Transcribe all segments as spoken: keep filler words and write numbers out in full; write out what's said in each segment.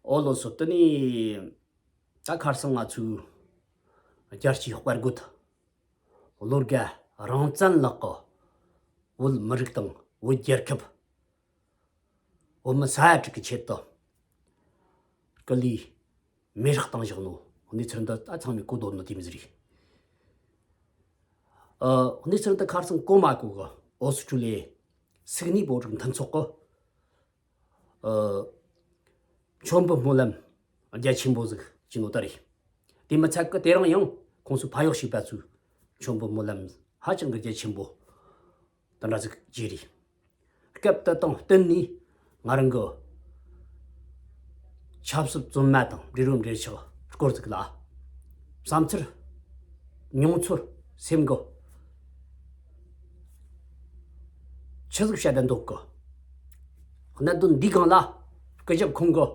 ཨོ་ལོ་སོ། དེ་ནས་ད་ཁར་སང་ང་ཚོའི་རྒྱལ་སྤྱིའི་དཔའ་རྒོད་བློ་དགའ་རང་བཙན་ལགས་ཀྱི་བོད་མི་རིགས་དང་བོད་རྒྱལ་ཁབ། བོད་མི་ས་ཡ་དྲུག་གི་ཆེད་དུ་སྐུ་ལུས་མེ་སྲེག་བཏང་བཞག་ནོ་གནས་ཚུལ་འདི་ད་ཚང་མས་གོ་འདོད་ནོ་དེ་མོ་ཟིག་རེད། ཨ། གནས་ཚུལ་འདི་ཁར་སང་གོ་མ་གོ་གི་ཨོ་སི་ཁྲུ་ལི་ཡའི་སིད་ནི་བོད་རིགས་མཐུན་ཚོགས་ཀྱི་ཨ། མཆོད་འབུལ་སྨོན་ལམ་རྒྱ་ཆེན་པོ་ཟིག་བྱིན་ནོ་ད་རེད། དེ་མི་ཚད་ཀི་དེ་རིང་ཡང་ཁོང་ཚོའི་ཕ་ཡུལ་གཅིག་པ་ཚོས་མཆོད་འབུལ་སྨོན་ལམ་ཧ་ཅང་གི་རྒྱ་ཆེན་པོ་དེ་འདྲ་ཟིག་བྱས་རེད། སྐབས་དེ་དང་བསྟུན་ནས་ང་རང་གི་ཆབ་སྲིད་བཙོན་མ་དང་འབྲེལ་རོགས་འབྲེལ་ཆགས་སྐོར་ཟིག་ལ་བསམ་ཚུལ་མྱོང་ཚོར་སེམས་གི་ཆི་ཟིག་བཤད་ད་འདོད་གི། གནད་དོན་འདིའི་སྒང་ལ་སྐུ་ཞབས་ཁོང་གི་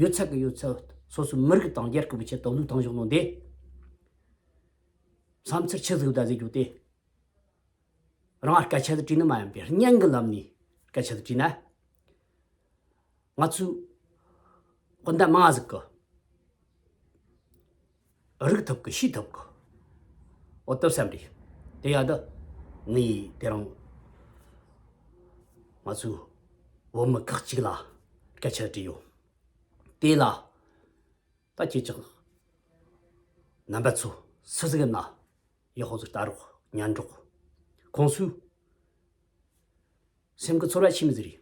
ཡོད་ཚད་ཀྱི་ཡོད་ཚད་སོ་སོའི་མི་རིགས་དང་རྒྱལ་ཁབ་ཀྱི་ཆེད་དུ་བློས་བཏང་བཞག་ནོ་འདི་བསམ་ཚུལ་ཆི་ཟིག་ད་ཟེར་རྒྱུ་དེ། རང་སྐད་ཆ་དེ་དྲིས་ནི་མ་ཡིན་པའི་སྙན་གི་ལམ་ནས་སྐད་ཆ་དེ་དྲིས་ན། ང་ཚོའི་སྤུན་ཟླ་མང་ཟིག་གི་རིག་ཐུབ་གི་ཤེས་ཐུབ་གི། འོ་སྟབས་བསམ་རེད། དེ་ཡ་ད་ངས་དེ་རིང་ང་ཚོའི་བོད་མི་ཁག་ཅིག་ལ་སྐད་ཆ་དྲིས་ཡོད། དེ་ལ་ད་ཁྱེད་ཅག་རྣམ་པ་ཚོ་སུ་ཟིག་ཡིན་ན། ཡག་པོ་ཟིག་ལྟ་རོགས་ཉན་རོགས། ཁོང་ཚོས་སེམས་ཀྱི་ཚོར་བ་ཆི་མོ་ཟིག་རེད།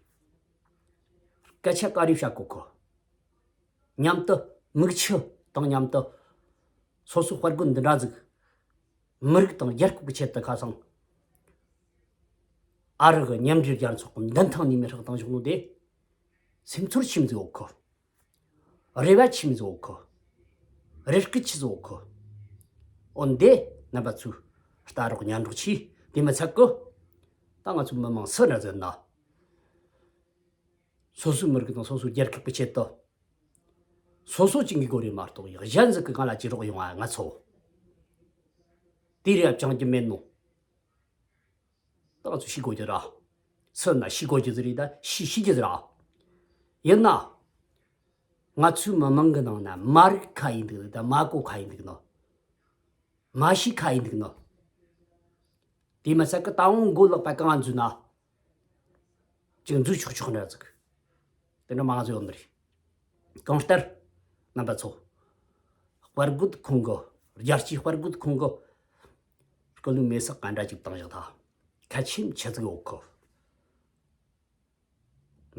སྐད་ཆ་ག་རེ་བཤད་གོ་གི། མཉམ་དུ་མིག་ཆུ་དང་མཉམ་དུ་སོ་སོའི་དཔའ་རྒོད་འདི་འདྲ་ཟིག་མི་རིགས་དང་རྒྱལ་ཁབ་ཀྱི་ཆེད་དུ་ཁ་སང་ཨ་རི་གི་མཉམ་འབྲེལ་རྒྱལ་ཚོགས་ཀྱི་མདུན་ཐང་ནས་མེ་སྲེག་བཏང་བཞག་ནོ་དེ་སེམས་ཚོར་ཆི་མོ་ཟིག་ཡོད་གི། རེ་བ་ཆི་མོ་ཟིག་ཡོད་གི། རེ་སྐུལ་ཆི་ཟིག་ཡོད་གི། འོ་འདི་རྣམ་པ་ཚོས་ལྟ་རོགས་ཉན་རོགས་བྱོས། དེ་མི་ཚད་གི། ད་ང་ཚོའི་མི་མང་སུ་འདྲ་ཟིག་ན། སོ་སོའི་མི་རིགས་དང་སོ་སོའི་རྒྱལ་ཁབ་ཀྱི་ཆེད་དུ། སོ་སོ་གཅིག་གིས་དགོས་རེད་མ་གཏོགས་ཡང་གཞན་ཟིག་གིས་ང་ལ་ཅི་རོགས་ཡོང་ང་ང་ཚོ། དེ་རེ་བ་བཅང་རྒྱུ་མེད་ནོ། ད་ང་ཚོས་ཤེས་དགོས་རྒྱུ་རེད། སུ་ན་ཤེས་དགོས་རྒྱུ་ཟིག་རེད། ད་ཤེས་ཤེས་རྒྱུ་ཟིག་རེད། ཡིན་ན། ང་ཚོའི་མི་མང་གི་ནང་ན་མ་རིག་ཁ་ཡིན་འདུག་ད་མ་གོ་ཁ་ཡིན་འདུག་ནོ། མ་ཤེས་ཁ་ཡིན་འདུག་ནོ། དེ་མི་ཚད་ཀི་ད་འོང་མགོ་ལག་པ་གང་འཛུལ་ན། ཅིག་འཛུལ་ཆོག་ཆོག་འདྲ་ཟིག་དེ་འདྲ་མང་ཟིག་ཡོད་ནི་རེད། གང་ལྟར། རྣམ་པ་ཚོ། དཔའ་རྒོད་ཁོང་གི། རྒྱལ་སྤྱིའི་དཔའ་རྒོད་ཁོང་གི། སྐུ་ལུས་མེ་སྲེག་ག་འདྲ་ཅིག་བཏང་བཞག་ད། གལ་ཆེན་ཆི་ཟིག་ཡོད་གི།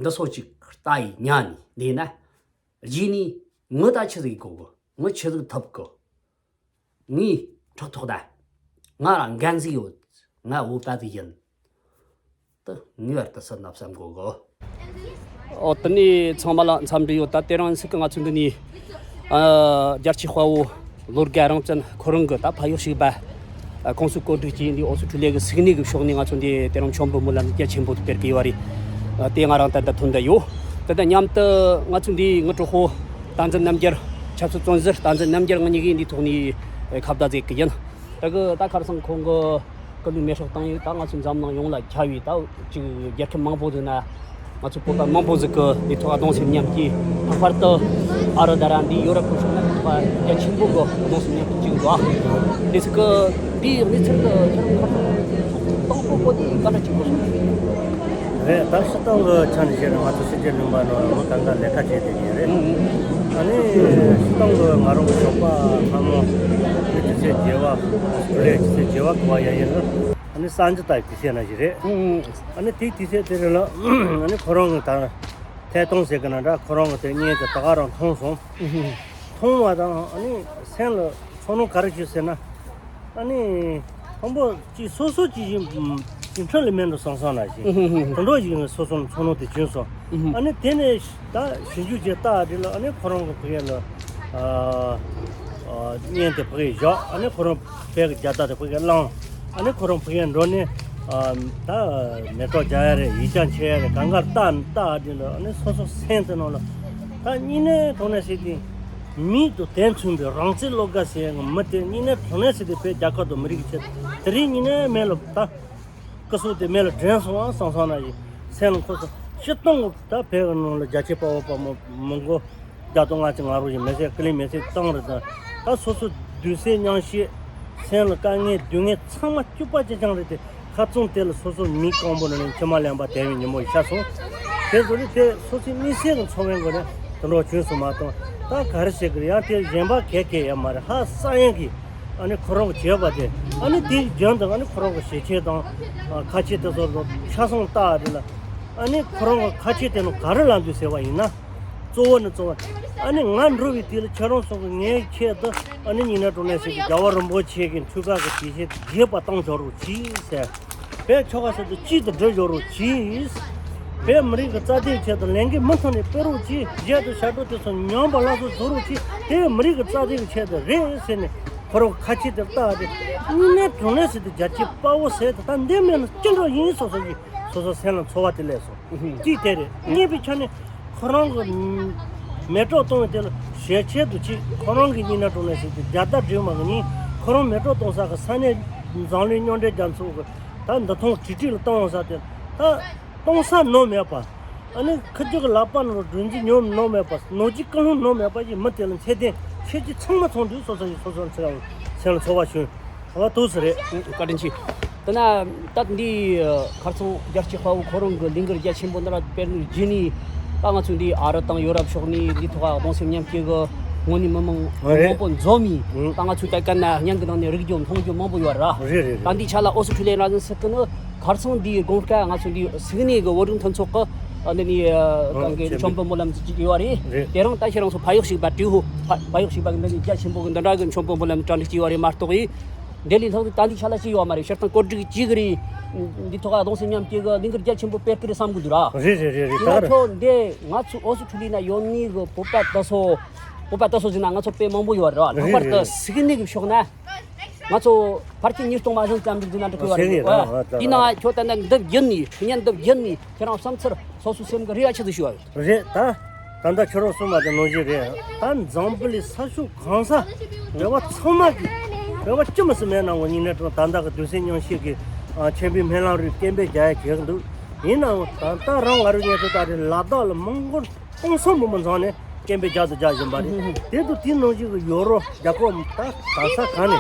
འདི་སོགས་ཅིག་ལྟ་ཡི་ཉན་ནས་བསྡད་ན། རྗེས་ནས་ངུ་ད་ཆི་ཟིག་གོ་གི། ངུ་ཆི་ཟིག་ཐོབ་གི། ངས་ཕྲག་ཐོག་ད། ང་ལ་འགན་ཟིག་ཡོད། ང་བོད་པ་ཟིག་ཡིན། ད་ངེས་པར་དུ་སེམས་ན་བསམ་དགོས་གོ། ཨོ་དེ་ནས་ཚང་མ་ལ་འཚམས་འདྲི་ཡོད། ད་དེ་རིང་སྲིད་སྐུ་ང་ཚོ་འདི་ནས། ཨ། རྒྱལ་གཅེས་དཔའ་བོ་བློ་དགའ་རང་བཙན་ཁོ་རང་གི་ད་ཕ་ཡུལ་གཅིག་པ། ཨ། ཁོང་ཚོའི་བཀོད་སྒྲིག་གིས་འདི་ཨོ་སི་ཁྲུ་ལི་ཡ་གི་སིད་ནི་གི་ཕྱོགས་ནས་ང་ཚོ་འདི་དེ་རིང་མཆོད་འབུལ་སྨོན་ལམ་རྒྱ་ཆེན་པོ་སྤེལ་གི་ཡོད་རེད། ཨ། དེ་ང་རང་ད་ལྟ་ཐོན་བསྡད་ཡོད། དེ་དང་མཉམ་དུ་ང་ཚོ་འདི་ངའི་གྲོགས་པོ་བསྟན་འཛིན་རྣམ་རྒྱལ། ཆབ་སྲིད་བཙོན་ཟུར་བསྟན་འཛིན་རྣམ་རྒྱལ། ང་གཉིས་ཀྱིས་འདིའི་ཐོག་ནས་ཁ་བརྡ་མཛད་གི་ཡིན། ད་གི་ད་ཁར་སང་ཁོང་གི་སྐུ་ལུས་མེ་སྲེག་བཏང་ཡོད། ད་ང་ཚོ་འཛམ་གླིང་ཡོངས་ལ་ཁྱབ་ཡོད། ད་ཅིག་རྒྱལ་ཁབ་མང་པོ་ཟིག་ན་ང་ཚོ་བོད་པ་མང་པོ་ཟིག་གི་འདི་ཐོག་གདུང་སེམས་མཉམ་སྐྱེད། ལྷག་པར་དུ་ཨ་རི་ད་ར་འདི་ཡོ་རོབ་ཀྱི་ཕྱོགས་ན་འདི་ཐོག་རྒྱ་ཆེན་པོ་གི་གདུང་སེམས་མཉམ་སྐྱེད་ཅིག་འདུག་ཨ། དེ་ཟིག་གི་འདིའི་གནས་ཚུལ་འདི་ཁྱེད་རང་ཁ་སང་ཚོགས་གཙོ་དང་པོ་པོ་དེ་ག་འདྲ་ཅིག་གོ་སོང་། རེད། ད་སྤྱིར་བཏང་གི་ཆ་ནས་བཤད་ན་ང་ཚོ་ཕྱི་རྒྱལ་ལུང་པ་ནང་ལ་མི་གང་ག་ལས་ཀ་བྱེད་བསྡད་མཁན་རེད། ཨ་ནི་སྤྱིར་བཏང་གི་ང་རང་གི་ཞོགས་པ་སྔ་མོ་དེ་དུས་ཚོད་བརྗེ་བ། སྐུ་ལས་དུས་ཚོད་བརྗེ་བ་གི་བ་ཡ་ཡིན་ན་ཨ་ནི་གསར་འགྱུར་ལྟ་བུའི་དུས་ཚོད་ནང་ཞིག་རེད། ཨ་ནི་དེའི་དུས་ཚོད་དེ་རེད་ལ། ཨ་ནི་ཁོ་རང་གི་ད་ཐད་གཏོང་ཟེར་གི་ན་འདྲ། ཁོ་རང་གི་དེ་བརྙན་དེ་ད་ག་རང་མཐོང་སོང་། མཐོང་བ་དང་ཨ་ནི་སེམས་ལ་ཚོར་སྣང་ག་རེ་བྱུང་ཟེར་ན། ཨ་ནི་དང་པོ་ཅིག་སོ་སོ་ཅིག་ཡིན་ཅིག་འཕྲིན་ལས་མེད་འགྲོ་བསམ་བསམ་ནང་བཞིན་དེ་འདྲ་ཞིག་ནས་སོ་སོ་ཚོར་སྣང་དེ་བྱུང་སོང་། ཨ་ནི་དེ་ནས་ད་ཞིབ་འཇུག་བྱས་ལྟ་དེ་ལ་ཨ་ནི་ཁོ་རང་གི་ཕ་གི་ལ་ཨ་ཨ་བརྙན་དེ་ཕ་གི་བཞག་ཨ་ནི་ཁོ་རང་ཕ་གི་རྒྱལ་དར་དེ་ཕ་གི་བླངས། ཨ་ནི་ཁོ་རང་ཕ་གི་འགྲོ་ནས་ཨ་ད་མེ་ཏོག་རྒྱག་ཡ་རེད། ཡིག་ཆ་འཁྱེར་ཡ་རེད། གང་གར་ལྟ་ལྟ་དེ་ལ་ཨ་ནི་སོ་སོ་སེམས་དེ་ནང་ལ་ད་སྙིང་ནས་དོགས་ནས་ཟེར་དེ། མིག་ཏུ་དོན་མཚུངས་པའི་རང་བཙན་བློ་དགའ་ཟེར་ཡག་མི་དེ་སྙིང་ནས་དོགས་ནས་ཟེར་དེ་བོད་རྒྱལ་ཁབ་དང་མི་རིགས་ཀྱི་ཆེད་དེ་རིང་སྙིང་ནས་མེད་ལ་ད་སྐུ་གཟུགས་དེ་མེད་ལ་དྲན་སོང་ཨ་བསམ་བསམ་ནང་བཞིན་སེམས་ལ་འཁོར་སོང་། སྤྱིར་བཏང་གི་ད་བོད་ཀྱི་ནང་ལ་རྒྱ་ཆེ་དཔའ་བོ་དཔའ་མོ་མང་པོ་ རྒྱ་དང་ང་ཚོ་ང་རོ་ཡི་མེ་སེ་ཀི་ལི་མེ་སེ་བཏང་རེད་དང་། ད་སོ་སོ་སྡུག་སེམས་མཉམ་བསྐྱེད། སེམས་ལ་དཀའ་ངལ་སྡུག་བསྔལ་ཚང་མ་སྐྱུག་པ་ཅི་ཅང་རེད་དེ། ཁ་ཚང་དེ་ལ་སོ་སོ་མི་སྐམ་པོ་ནས་མཆི་མ་ལེན་པ་དལ་བའི་ཉིན་མོ་ཡི་ཤ་སོང་། དེ་ཚོ་ནི་དེ་སོ་སོའི་དམིགས་བསལ་གྱི་འཚོ་བའི་སྒོ་ནས་དུད་འགྲོ་བྱོས་སུ་མ་གཏོང་། ད་ག་རེ་བྱེད་དགོས་ཡང་དེ་གཞན་པ་གས་གས་ཡ་མ་རེད། ཧ་ས་ཡན་གྱི་ཨ་ནི་ཁོ་རང་གི་བྱས་པ་དེ། ཨ་ནི་དེའི་རྒྱུན་དུ་ཨ་ནི་ཁོ་རང་གི་ཞལ་ཆད་དང་ཁ་ཆད་དེ་ཚོ་ཆ་ཚང་བལྟ་བ་དེ་ལ། ཨ་ནི་ཁོ་རང་གི་ཁ་ཆད་དེ་ནི་ག་རེ་ལ་འདུག་ཟེར་བ་ཡིན་ན། གཙོ་བོ་ནི་གཙོ་བོ། ཨ་ནི་ང་འགྲོ་བའི་དུས་ལ་ཁྱེད་རང་ཚོ་གི་ངའི་ཆེད་དུ་ཨ་ནི་ཉིན་ནས་དྲོ་ནས་ཟེར་གྱི་རྒྱལ་བ་རིན་པོ་ཆེ་གི་ཐུགས་ཀ་གི་དེ་བཞིན་རྒྱས་པ་བཏང་ཆོག་རོགས་གྱིས་ཟེར། བས་ཆོ་ག་ཟེར་དུ་གཅིག་ཏུ་སྒྲིལ་ཆོག་རོགས་གྱིས། བས་མི་རིགས་ཀྱི་རྩ་དོན་ཆེད་དུ་ལས་འགན་མུ་མཐུད་ནས་སྤེལ་རོགས་གྱིས། གཞན་དུ་ཞབས་བྲོ་དེ་ཚོ་ཉམས་པ་སླར་གསོ་བཟོ་རོགས་གྱིས། དེ་བས་མི་རིགས་ཀྱི་རྩ་དོན་གྱི་ཆེད་དུ་རེད་ཟེར་ནས་ཁོ་རང་ཁ་ཆད་དེ་བལྟ་སྟེ། ཉིན་ནས་དྲོ་ནས་ཟེར་དུ་རྒྱ་ཆེ་དཔའ་བོ་ཟེར་དུ་ད་འདི་མེད་ན་ཅི་འདྲ་ཡིན། སོ་སོ་གི་སོ་སོ་སེམས་ལ་ཚོར་བ་དེ་སླེབས་སོང་། གཅིག་དེ་རེད། གཉིས་པའི་ཆ་ནས་ཁོ་རང་གི་མེ་སྲེག་གཏོང་བའི་དེ་ལ་ཞལ་ཆད་དུ་ཆེ། ཁོ་རང་གི་ཉིན་ནས་དྲོ་ནས་ཟེར་དུ་རྒྱལ་དར་སྒྲེང་མ་གི་ཉིན་ཁོ་རང་མེ་སྲེག་གཏོང་ས་གི་ས་གནས་འཛམ་གླིང་མཉམ་འབྲེལ་རྒྱལ་ཚོགས་གི་ད་འདི་ཐོང་གྲི་ཁྲི་ལ་གཏོང་ས་དེ་ད། གཏོང་ས་ནོར་མེད་པ། ཨ་ནི་ཁི་ཅིག་གི་ལག་པ་ནང་སྒྲོན་གྱི་ཉོམ་ནོར་མེད་པ། ནོར་གྱི་ཀུན་སློང་ནོར་མེད་པ་ཞིག་མི་དེ་ལ་ཚད་ལྡན་ཁྱེད་ཀྱི་ཚང་མ་ཚོང་དུས་སོ་སོ་ཡི་སོ་སོ་ཚེ་ཚེ་ལ་ཚོར་བ་བྱུང་། ཨ་བ་ཏོག་ཙམ་རེད། བཀའ་དྲིན་ཆེ། དེ་ན་ད་འདི་ཁར་སང་རྒྱལ་གཅེས་དཔའ་བོ་ཁོ་རང་གི་ལས་འགུལ་རྒྱ་ཆེན་པོ་འདི་ར་སྤེལ་ནས་རྗེས་ནས་ད་ང་ཚོ་འདི་ཨ་རི་དང་ཡོ་རོབ་ཕྱོགས་ནས་འདི་ཐོག་གདུང་སེམས་མཉམ་སྐྱེད་གི་དངོས་གནས་མི་མང་ཨ་རེད། མང་པོ་འཛོམས་ནས་ཨང་། ད་ང་ཚོའི་ད་ག་ན་བརྙན་གི་ནང་ནས་རིག་རྒྱུ་མཐོང་རྒྱུ་མང་པོ་ཡོད་ར། རེད་རེད་ད་རེད། འདི་ཆ་ལ་ཨོ་སི་ཁྲུ་ལི་ཡ་རང་བཙན་སྲིད་གི་ནི། ཁར་སང་འདིའི་དགོངས་དཀར་ང་ཚོ་འདི་སིད་ནི་གི་བོད་རིགས་མཐུན་ཚོགས་ཀྱི་ཨ་འདི་ནི་ཨ་ཨ་གང་གི་ཆེན་མཆོད་པོ་སྨོན་ལམ་ཅིག་ཡོད་རེད། རེད། དེ་རིང་ད་ཁྱེད་རང་ཚོ་ཕ་ཡུལ་གཅིག་པ་ཀྲི་ཧུ་ཕ་ཕ་ཡུལ་གཅིག་པ་གི་འདི་ནི་རྒྱ་ཆེན་པོ་གི་འདི་འདྲ་གི་མཆོད་པོ་སྨོན་ལམ་གྲ་སྒྲིག་ཅིག་ཡོད་རེད་མ་གཏོགས་ཡིན། འདི་ལས་ལྷག་ད་འདི་ཆ་ལ་ཅི་ཡོད་མ་རེད། སྤྱིར་བཏང་བཀོད་སྒྲིག་ཅིག་རེད། འདི་ཐོག་ག་གདུང་སེམས་མཉམ་སྐྱེད་གི་ལས་འགུལ་རྒྱ་ཆེན་པོ་སྤེལ་གི་རེད་བསམ་གི་འདུག་ར། རེད་རེད་རེད་རེད། ད་ཡིན་ན་རེད། ཁྱོད་འདི་ང་ཚོ་ཨོ་སི་ཁྲུ་ལི་ན་ཡོད་ནི་གི་བོད་པ་དེ་ཚོ་བོད་པ་དེ་ཚོ་ཟིན་ན་ང་ཚོ་དཔེ་མང་པོ་ཡོད་རེད་བ། ལྷག་པར་དུ་རེད་རེད། སིད་ནི་གི་ཕྱོགས་ན། ང་ཚོ་ཕལ་ཆེར་ཉིས་སྟོང་མ་ཟིན་ཙམ་ཞིག་འཛིན་ན་འགྲིག་གི་ཡོད་རེད། ཟེར་ནས་ད་ཡིན་ནའང་ཁྱོད་ད་ནི་འདི་བརྒྱུད་ནས་ཁྱོད་ཉན་འདི་བརྒྱུད་ནས་ཁྱེད་རང་བསམ་ཚུལ་སོ་སོའི་སེམས་ཀྱི་རེ་བ་ཆི་ཟིག་ཞུ་བ་ཡོད། རེད་ད། ད་ལྟ་ཁྱོད་རང་གསུངས་པ་དེ་ནང་བཞིན་རེད། ད་འཛམ་བུ་གླིང་ས་ཕྱོགས་གང་ས་བོད་པ་ཚང་མ་གིས་བོད་པ་ཅི་མི་སྲིད་མེད་ནང་གི་ཉིན་ནས་དྲུག་ད་ལྟ་གི་གདུང་སེམས་མཉམ་སྐྱེད་ཀྱི་ཨ་ཆེན་པོའི་སྨོན་ལམ་རེ་སྐད་འབོད་རྒྱག་ཡ་བྱེད་ཀྱི་འདུག་ཡིན་ནའང་ད་ལྟ་རང་ང་རང་ཉན་ཐོས་ད་རེད་ལ་དྭགས་ལ་མང་པོ། སྟོང་ཚོ་མི་མང་འཛོམས་ནས་སྐད་འབོད་རྒྱག་ཏུ་རྒྱག་བཞིན་པ་རེད། དེ་དུ་དེའི་ནང་བཞིན་གྱི་ཡོ་རོབ་རྒྱ་ཁོག་ད་ག་ས་ག་ནས་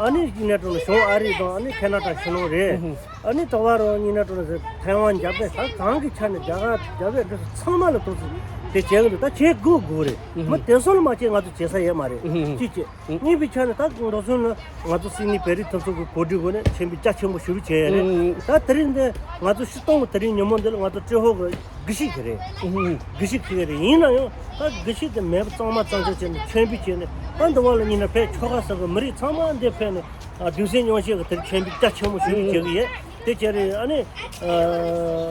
ཨ་ནི་གཉིས་ནས་དྲུག་ནས་བྱུང་ཨ་རི་དང་ཨ་ནི་ཁེ་ན་ཌ་ཕྱི་ནང་རེད། ཨ་ནི་གྲྭ་བ་རང་གཉིས་ནས་དྲུག་ནས་ཐའེ་ཝན་རྒྱ་བལ་ད་གང་གི་ཆ་ནས་རྒྱ་གར་རྒྱ་བལ་འདི་ཚོ་ཚང་མ་ལ་ཐུག་ཚུལ་དེ་བྱེད་གི་འདུག་ད་བྱེད་དགོས་དགོས་རེད། མི་དེ་ཚོ་ལ་མ་བྱེད་ང་ཚོ་བྱེད་ས་ཡོད་མ་རེད། ཅི་བྱེད། གཉིས་པའི་ཆ་ནས་ད་འགྲོ་སོང་ནི་ང་ཚོ་སིད་ནི་བོད་རིགས་མཐུན་ཚོགས་ཀྱི་གོ་སྒྲིག་སྒོ་ནས་ཆེན་པོའི་རྒྱ་ཆེན་པོ་ཞུ་རྒྱུ་བྱས་ཡོད་རེད། ཨང་། ད་དེ་རིང་འདི་ང་ཚོ་སྤྱི་བཏང་གི་དེ་རིང་ཉིན་མོ་འདི་ལ་ང་ཚོ་ཀྲི་ཧོ་གི་དགེ་བཤེས་ཀྱི་རེད། ཨང་། དགེ་བཤེས་ཀྱི་རེད། ཡིན་ན་ཡང་ད་དགེ་བཤེས་དེ་མེད་པ་གཙང་མ་གཙང་རྐྱང་བྱས་ནས་ཆེན་པོའི་བྱས་ནས་ད་འདི་བ་ལ་ཉིན་ན་ཕེབས་ཆོ་ག་ཟེར་གི་མི་རིགས་ཚང་མ་འདི་ཕེབས་ནས་ཨ་གདུང་སེམས་མཉམ་སྐྱེད་ཀྱི་དེ་ཆེན་པོའི་རྒྱ་ཆེན་པོ་ཞུ་རྒྱུ་བྱེད་ཀྱི་ཡོད། དེ་བྱས་རེད། ཨ་ནི་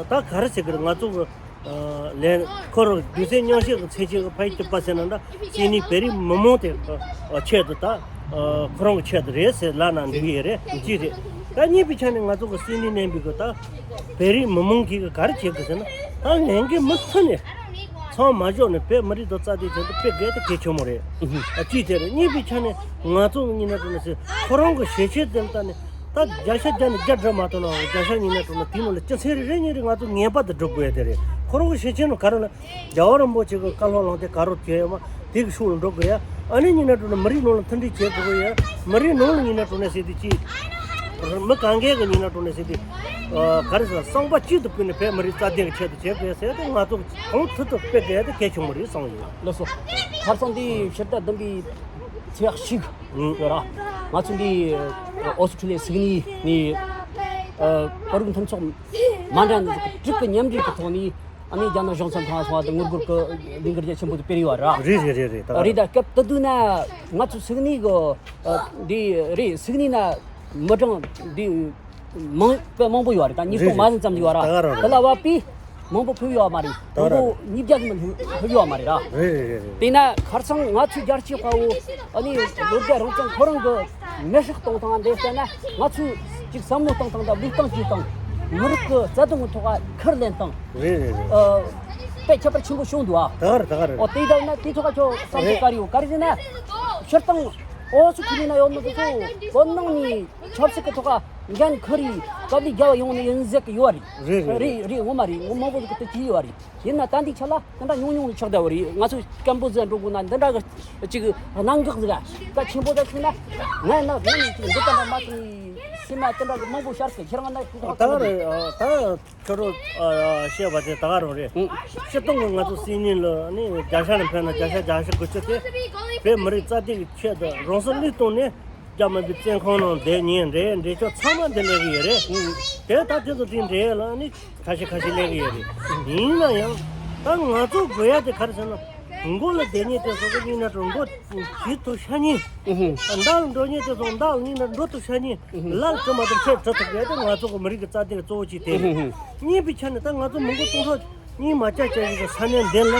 ད་ག་རེ་ཟེར་གི་རེད། ང་ཚོ་གི་ལན། ཁོ་རང་གདུང་སེམས་མཉམ་སྐྱེད་ཀྱི་མཚན་ཅན་གྱི་ཕ་ཡུལ་གྱི་པ་ཟེར་ན་འདྲ། སིད་ནི་བོད་རིགས་མི་མང་དེ་ཆེད་དུ་ད་ཁོ་རང་གི་ཆེད་དུ་རེད་ཟེར་ལབ་ན་འགྲིག་གི་རེད། ཅི་རེད། ད་གཉིས་པའི་ཆ་ནས་ང་ཚོ་གི་སིད་ནི་གནས་པའི་གི་ད་བོད་རིགས་མི་མང་གིས་གི་ག་རེ་བྱེད་དགོས་ཟེར་ན། ད་ལས་འགན་མུ་མཐུད་ནས་ཚང་མ་འཇོག་ནས་བོད་མི་རིགས་དང་རྩ་དོན་ཆེད་དུ་སྤེལ་དགོས་དེ་གལ་ཆེན་མོ་རེད། ཅི་དེ་རེད། གཉིས་པའི་ཆ་ནས་ང་ཚོ་གི་གཉིས་ནས་དྲུག་ནས་ཟེར་ཁོ་རང་གི་ཞལ་ཆད་དེ་ལ་ལྟ་ནས། ད་བརྒྱ་ཆ་བརྒྱ་ནས་བརྒྱ་འགྲོ་མ་ཐུབ་ན་བརྒྱ་ཆ་གཉིས་ནས་དྲུག་ན་དེའི་ནང་ལ་སྤྱི་ཚེ་རེ་རེ་གཉིས་རེ་ང་ཚོ་ངེས་པར་དུ་སྒྲུབ་དགོས་ཡ་དེ་རེད། ཁོ་རང་གི་ཞལ་ཆད་ནང་ག་རེ་ལ་རྒྱལ་བ་རིན་པོ་ཆེ་གི་བཀའ་སློབ་བླངས་ཏེ་ག་རེ་བྱས་ཡོད་མ་དེ་གི་ཕྱོགས་ལ་འགྲོ་དགོས་ཡ། ཨ་ནི་གཉིས་ནས་དྲུག་ན་མི་རིགས་ནང་ལ་མཐུན་སྒྲིལ་བྱེད་དགོས་ཡ། མི་རིགས་ནང་ལ་གཉིས་ནས་དྲུག་ནས་ཟེར་དུས་ཅི། མི་གང་གས་གི་གཉིས་ནས་དྲུག་ནས་ཟེར་དུས། ག་རེ་ཟེར་བསམ་པ་གཅིག་ཏུ་ཕུལ་ནས་བོད་མི་རིགས་རྩ་དོན་གྱི་ཆེད་དུ་བྱེད་དགོས་ཡ་ཟེར་ཏེ་ང་ཚོ་གང་ཐུབ་ཐུབ་སྤེལ་དགོས་ཡ་དེ་གལ་ཆེན་པོ་རེད་བསམ་ཡོད། ལགས་སོ། ཁར་སང་འདི་ཕྱིར་ལྟ་བདུན་པའི་ཚེས་གཅིག་ཡོད་ར། ང་ཚོ་འདི་ཨོ་སི་ཁྲུ་ལི་ཡའི་སིད་ནི་ནས་བོད་རིགས་མཐུན་ཚོགས་མ་འདྲ་འདི་དྲུག་གི་མཉམ་འབྲེལ་གྱི་ཐོག་ནས་ཨ་ནི་རྒྱ་ནག་གཞུང་ཚབ་ཁང་སོང་བ་དང་ངོ་རྒོལ་གྱི་ལས་འགུལ་རྒྱ་ཆེན་པོ་དེ་སྤེལ་ཡོད་ར། རེད་རེད་རེད་རེད། ད་རེད། ད་སྐབས་དེ་དུས་ན་ང་ཚོ་སིད་ནི་གི་འདི་རེད། སིད་ནི་ན་མི་གྲངས་འདི་མང་དཔེ་མང་པོ་ཡོད་རེད། ད་ཉིས་སྟོང་མ་ཟིན་ཙམ་ཡོད་ར། ད་ག་རང་རེད། དེ་ལ་བབ་པས་མང་པོ་ཕེབས་ཡོད་མ་རེད། ད་ག་མང་པོ་རང་རེད། ཉིས་བརྒྱ་ཙམ་ཕེབས་ཡོད་མ་རེད་ར། རེད་རེད་རེད་རེད། དེས་ན་ཁར་སང་ང་ཚོའི་རྒྱལ་གཅེས་དཔའ་བོ་ཨ་ནི་ལོ་བརྒྱ་རང་བཙན་ཁོ་རང་གི་མེ་སྲེག་གཏོང་སྟངས་འདི་ལྟ་ན་ང་ཚོས་ཅིག་བསམ་བློ་གཏོང་སྟངས་དང་ལུས་སྟངས་ཀྱི་སྟངས་མི་རིགས་ཀྱི་རྩ་དོན་གྱི་ཐོག་ཁ་ལེན་སྟངས། རེད་རེད་རེད། ཨ་དཔེ་ཁྱད་པར་ཆེན་པོ་བྱུང་འདུག་ཨ། ད་ག་རེད། ད་ག་རེད། ཨོ་དེ་ལྟར་ན་དེ་ཐོག་ཁ་ཁྱོད་བསམ་ཚུལ་ག་རེ་ཡོད། ག་རེ་ཟེར་ན་སྤྱིར་བཏང་ཨོ་ཚོ་ཁུལ་ན་ཡོད་མི་དེ་ཚོ་བོད་ནང་ནས་ཆབ་སྲིད་ཀྱི་ཐོག་ཁ་ འགན་ཁུར་རེད། སྐབས་ལས་རྒྱལ་བ་ཡོང་ནས་ཡིན་ཟེར་གི་ཡོད་རེད། རེད་རེད་རེད། རེད་རེད། ངོ་མ་རེད། ངོ་མ་མང་པོ་ཟིག་གི་དེ་བྱས་ཡོད་རེད། ཡིན་ན་ད་འདི་ཆ་ལ་དེ་འདྲ་ཉུང་ཉུང་ཆགས་བསྡད་པ་རེད། ང་ཚོ་སྐམ་པོ་ཟེར་འགྲོ་དགོས་ན་འདི་འདྲ་གི་ཅིག་གནད་འགག་ཟིག་ག་ཆེན་པོ་ཟིག་ཟེར་ན། ང་ན་ངས་ནི་ཅིག་འདི་ལྟ་འདྲ་མ་བྱུང་ནས་སེམས་ན་དེ་འདྲ་གི་མང་པོ་ཤར་སོང་། ཁྱེད་རང་ན་ཁོ་ད་ཐག་རེད། ད་ཁྱོད་རང་བཤད་པ་དེ་ད་ག་རང་རེད། སྤྱིར་བཏང་གི་ང་ཚོ་སིད་ནི་ལ་ནི་བརྒྱ་ཆ་ནས་ཕན་ན་བརྒྱ་ཆ་བརྒྱད་ཅུ་དགུ་བཅུ་དེ་བོད་མི་རིགས་རྩ་དེ་གི་ཆེད་དུ་རང་སྲོག་བློས་བཏང་ནས། རྒྱ་མི་པའི་བཙོན་ཁང་ནང་བསྡད་ཉན་རེད། འདྲེ་ཆོག་ཚང་མ་འདི་སླེབས་ཀྱི་ཡོད་རེད། དེ་ད་དེ་ཚོ་དེ་འདྲེ་ལ་ནི་ཁ་ཤས་ཁ་ཤས་སླེབས་ཀྱི་ཡོད་རེད། ཡིན་ན་ཡང་ད་ང་ཚོ་དགོས་ཡ་དེ་ག་རེ་ཟེར་ན། མགོ་ལ་བསྡད་ཉན་དེ་ཚོ་གི་ཡིན་ན་འགྲོ་མགོ་ཞིག་ཏུ་ཤ་ཉན། མདའ་ལ་འགྲོ་ཉན་དེ་ཚོ་མདའ་ལ་ཡིན་ན་འགྲོ་ཏུ་ཤ་ཉན། ལ་ལ་ཁྲི་མ་དང་ཁྲེ་ཁྲི་ཐུབ་ཡ་དེ་ང་ཚོ་གི་མི་རིགས་ཀྱི་རྩ་དེ་གཙོ་བོ་གཅིག་དེ་རེད། གཉིས་པའི་ཆ་ནས་ད་ང་ཚོ་མི་མགོ་སྟོང་ཕྲག་གཉིས་མ་བཅག་བཅག་ཡིན་གྱི་ས་གནས་འདི་ལ་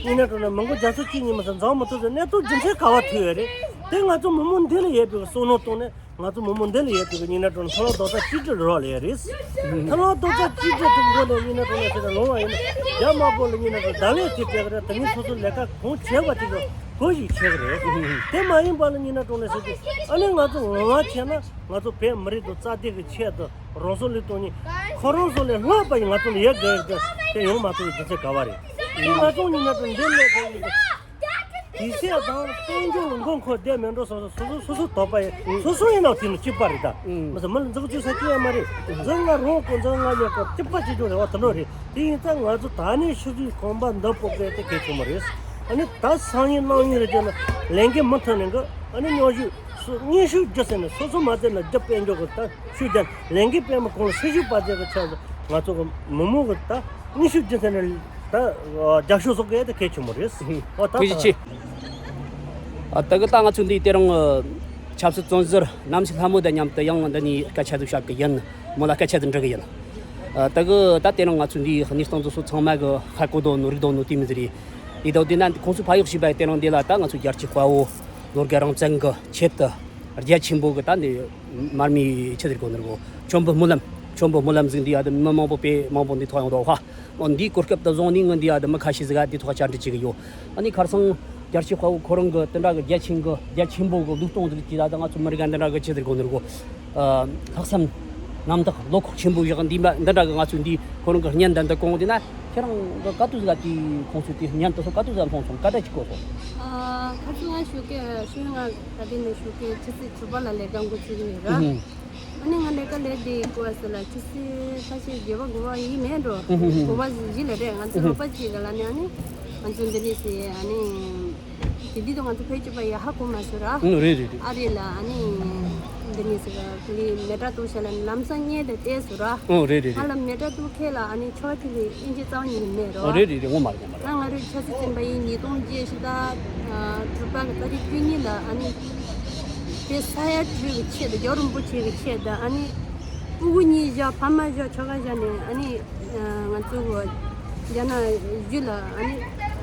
ཡིན་ན་འགྲོ་ན་མི་མགོ་བརྒྱ་ཚོ་གཅིག་གཉིས་མ་ཟིན་འཛོམས་མ་ཐུབ་ཟེར་གནས་སྟངས་རྒྱུ་མཚན་ག་བ་ཐུག་ཡོད་རེད། དེ་ང་ཚོ་མི་མང་འདི་ལ་ཡོད་པའི་བསམ་བློ་བཏང་ནས་ང་ཚོ་མི་མང་འདི་ལ་ཡོད་པའི་ཡིན་ན་འགྲོ་ན་ཐ་ལག་རྡོག་རྩ་གཅིག་སྒྲིལ་རོགས་ལས་རེད། ཐ་ལག་རྡོག་རྩ་གཅིག་སྒྲིལ་དུ་འགྲོ་ནས་ཡིན་ན་འགྲོ་ན་ཟེར་ན་ལོང་བ་ཡིན་ན་རྒྱ་དམར་པོ་ལ་ཡིན་ན་འགྲོ་ད་ལས་དེ་སྤྲད་གི་རེད། དེ་ཉིད་སོ་སོ་ལས་ཀ་གང་བྱེད་པ་དེ་གི་གོ་ཞིག་བྱེད་གི་རེད། དེ་མ་ཡིན་པ་ལ་ཡིན་ན་འགྲོ་ན་ཟེར་གི་ཨ་ནི་ང་ཚོ་ངོ་མ་བྱས་ན་ང་ཚོ་བོད་མི་རིགས་དང་རྩ་དེ་གི་ཆེད་དུ། རང་སྲོག་བློས་གཏོང་ནི། ཁོ་རང་ཚོ་ལས་ལྷག་པ་ཡིས་ང་ཚོ་ལ་ཡོད་དགོས་ཀྱི་དེ་ཡོང་མ་ཐུབ་པའི་རྒྱུ་མཚན་ག་བ་རེད། དེ་ང་ཚོ་ཉིད་ནས་དུ་འདི་ལས་དེ་ཡིན་གྱི། དེ་སྲས་དང་དཔལ་འབྱོར་མགོ་འཁོར་བསྡད་མེད་འགྲོ་སོ་སོ་སོ་སོ་སོ་སོ་དོགས་པ་ཡིན་སོ་སོ་ཡིན་ནའང་དེ་ནི་གཅིག་པ་རེད་ད། མི་ཚོ་མི་ལ་འཛུགས་བཅོས་ས་གཅིག་ཡང་མ་རེད། འཛུགས་ང་རང་གོ་འཛུགས་ང་ཉོ་གོ་གཅིག་པ་གཅིག་ཆུང་རེད་བ་དེ་འདྲ་རེད། དེ་ཡིན་ཙང་ང་ཚོ་ད་ནས་ཤུགས་ཀྱིས་གོམ་པ་འདི་སྤོ་དགོས་དེ་གལ་ཆེན་པོ་རེད། ཨ་ནི་ད་སང་ཉིན་གནངས་ཉིན་རེད་ཅེ་ན་ལས་འགན་མུ་མཐུད་ནས་གི་ཨ་ནི་སྙན་ཞུ་སྙན་ཞུ་རྒྱུ་ཟེར་ནས་སོ་སོ་མ་བཙལ་ན་རྒྱུ་དཔལ་འབྱོར་གི་ད། ཤུགས་ཀྱང་ལས་འགུལ་སྤེལ་མི་ཁོང་ལ་སྲི་ཞུ་པ་བཅས་ཀྱི་ཆེད་དུ་ང་ཚོ་གི་མི་མང་གི་ད་དངོས་ཤུགས་རྒྱུ་མཚན་ནས་ད་རྒྱབ་སྐྱོར་སོགས་ཀྱི་དེ་གལ་ཆེན་པོ་རེད། ཨོ་ད་ཐུགས་རྗེ་ཆེ། ཨ་ད་གི་ད་ང་ཚོ་འདི་དེ་རིང་ཆབ་སྲིད་བཙོན་ཟུར་རྣམ་སྲས་ལྷ་མོ་དང་མཉམ་དུ་ཡང་འདི་ནས་སྐད་ཆ་དུ་བཤད་གི་ཡིན། མོ་ལ་སྐད་ཆ་དུ་འདྲི་གི་ཡིན། ཨ་ད་གི་ད་དེ་རིང་ང་ཚོ་འདི་གནས་སྟངས་ཚོ་ཚང་མ་གི་ཧ་གོ་དོ་ནོ་རིག་དོ་ནོ་དེ་མི་ཟེར་ཡིན། དེ་དག་དེ་ན་ཁོང་ཚོ་ཕ་ཡག་བྱས་པ་དེ་རིང་འདི་ལ་ད་ང་ཚོ་རྒྱལ་གཅེས་དཔའ་བོ་ལོ་དགའ་རང་བཙན་གི་ཆེད་དུ། རྒྱ་ཆེན་པོ་གི་ད་འདི་མར་མེ་ཆི་ཟེར་གོ་ནི་རེད་གོ། མཆོད་འབུལ་སྨོན་ལམ། མཆོད་འབུལ་སྨོན་ལམ་ཟིག་འདི་ཡ་དེ་མི་མང་པོ་དཔེ་མང་པོ་འདི་ཐོག་ཡོང་འདུག་ཧ། འོ་འདིའི་གོ་སྐབས་དེ་བཟུང་ནས་ངས་འདི་ཡ་དེ་མི་ཁ་ཤས་ཟིག་ག་འདི་ཐོག་བཅར་འདྲི་བྱེད་གི་ཡོད། ཨ་ནི་ཁར་སང་རྒྱལ་གཅེས་དཔའ་བོ་ཁོ་རང་གི་དེ་འདྲ་གི་རྒྱ་ཆེན་གི་རྒྱ་ཆེན་པོ་གི་ལུས་སྟོང་ཟིག་གི་ད་ད་ང་ཚོ་མི་རིགས་འདི་འདྲ་གི་ཆི་ཟེར་གོ་ནི་རེད་གོ། ལྷག་བསམ་རྣམ་དག་བློ་ཁོག་ཆེན་པོ་བཞག་འདི་འདྲ་འདི་འདྲ་གི་ང་ཚོས་འདི་ཁོ་རང་གི་བརྙན་འདི་འདི་གོང་འདི་ན་ཁྱེད་རང་གི་ག་དུས་ཟིག་ག་དེའི་ཁོང་ཚོས་དེ་བརྙན་དེ་ཚོ་ག་དུས་ཟིག་མཐོང་སོང་ག་འདྲ་ཅིག་གོ་སོང་། ཨ། ཁ་སང་ང་ཞོགས་ཀས་ཤོད་ང་ད་ལྟའི་ནས་ཞོགས་ཀས་ཆུ་ཚོད་དྲུག་པ་ལ་ལས་ཀ་འགོ་ཚུགས་ཀྱི་ཡོད་ར། ཨ་ནི་ང་ལས་ཀ་ལས་དེ་གོ་བ་ཟེར་ལ་ཆུ་ཚོད་ཁ་ཤས་བརྒྱད་པ་དགུ་པ་ཡིན་མེད་འགྲོ། དགུ་པ་བཞི་ལ་རེད། ང་ཚོ་རོགས་པ་གཅིག་ག་ལ་ནི་ཨ་ནི་ང་ཚོ་འདི་ནས་ཟེར་ཨ་ནི་དེ་དུས་དུ་ང་ཚོ་ཕལ་ཆེར་པ་ཡ་ཧ་གོ་མ་སོང་ར། ཨ་རེད་རེད་རེད། ཨ་རེད་ལ་ཨ་ནི་འདི་ནས་ཟེར་ག་ལི་མེ་ཏྲ་ཏུ་ཤ་ལ་ལམ་སང་བརྙན་དེ་བལྟས་སོང་ར། ཨོ་རེད་རེད་ང་རེད། ལ་མེ་ཏྲ་ཏུ་ཁེ་ལ་ཨ་ནི་ཆོ་ཐི་ལི་ཨིན་ཇི་གཙང་ཉིན་མེད་རོ། ཨོ་རེད་རེད་རེད་ངོ་མ་རེད་ངོ་མ་རེད། ང་ང་རེ་ཆ་སི་ཙམ་པ་ཡིན་ཉིས་སྟོང་བརྒྱད་ཤི་ད་དྲུག་པ་གི་ཏ་རིག་བཅུ་གཉིས་ལ་ཨ་ནི་དེ་ས་ཡ་དྲུག་གི་ཆེད་དུ་རྒྱལ་བ་རིན་པོ་ཆེ་གི་ཆེད་དུ་ཨ་ནི་སྤུ་གུ་གཉིས་བཞག་ཕ་མ་བཞག་ཆོ་ག་བཞག་ནས་ཨ་ནི་ང་ཚོ་གི་རྒྱ་ནག་གཞུང་ལ་ཨ་ནི་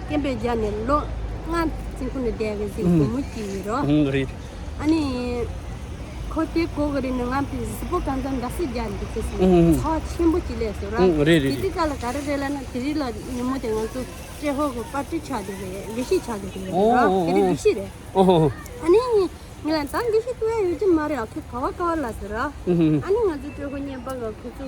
སྐད་འབོད་བརྒྱབ་ནས་ལོ་ལྔ་བཙོན་ཁང་ནས་བསྡད་པའི་གཟིགས་བུ་མོ་གཅིག་ཡིན་རོ། ཨུམ་རེད། ཨ་ནི་ཁོ་དེ་གོ་གི་རེད་ནི་ང་དེ་གཟིགས་པོ་གང་ཙམ་འདྲ་སེ་རྒྱག་འདུག་ཟེར་སོང་། ཨུམ་ཚ་ཆེན་པོ་གཅིག་སླེབས་སོང་ར། ཨུམ་རེད་རེད་དེ་དུས་རེད། སྐབས་ལ་ག་རེ་རེད་ལབ་ན་དེ་རིང་ལ་ཉིན་མོ་དེ་ང་ཚོ་ཏྲེ་ཧོ་གི་པར་ཊི་ཆགས་འདུག་རེད། དགེ་བཤེས་ཆགས་འདུག་རེད་ར། ཨོ་ཨོ་དེ་རིང་ཨོ་དགེ་བཤེས་རེད། ཨོ་ཨོ་ཨོ། ཨ་ནི། ངས་ལ་ད་དགེ་བཤེས་ཐུག་ཡ་ཡོད་ཀྱི་མ་རེད། ཨ་ཁུ་ག་བ་ག་བ་ལ་ཟེར་ར། ཨུ་ཧུ། ཨ་ནི་ང་ཚོ་སྤྲོད་སྒོ་གཉེར་པ་ག་ཁུ་ཚོ་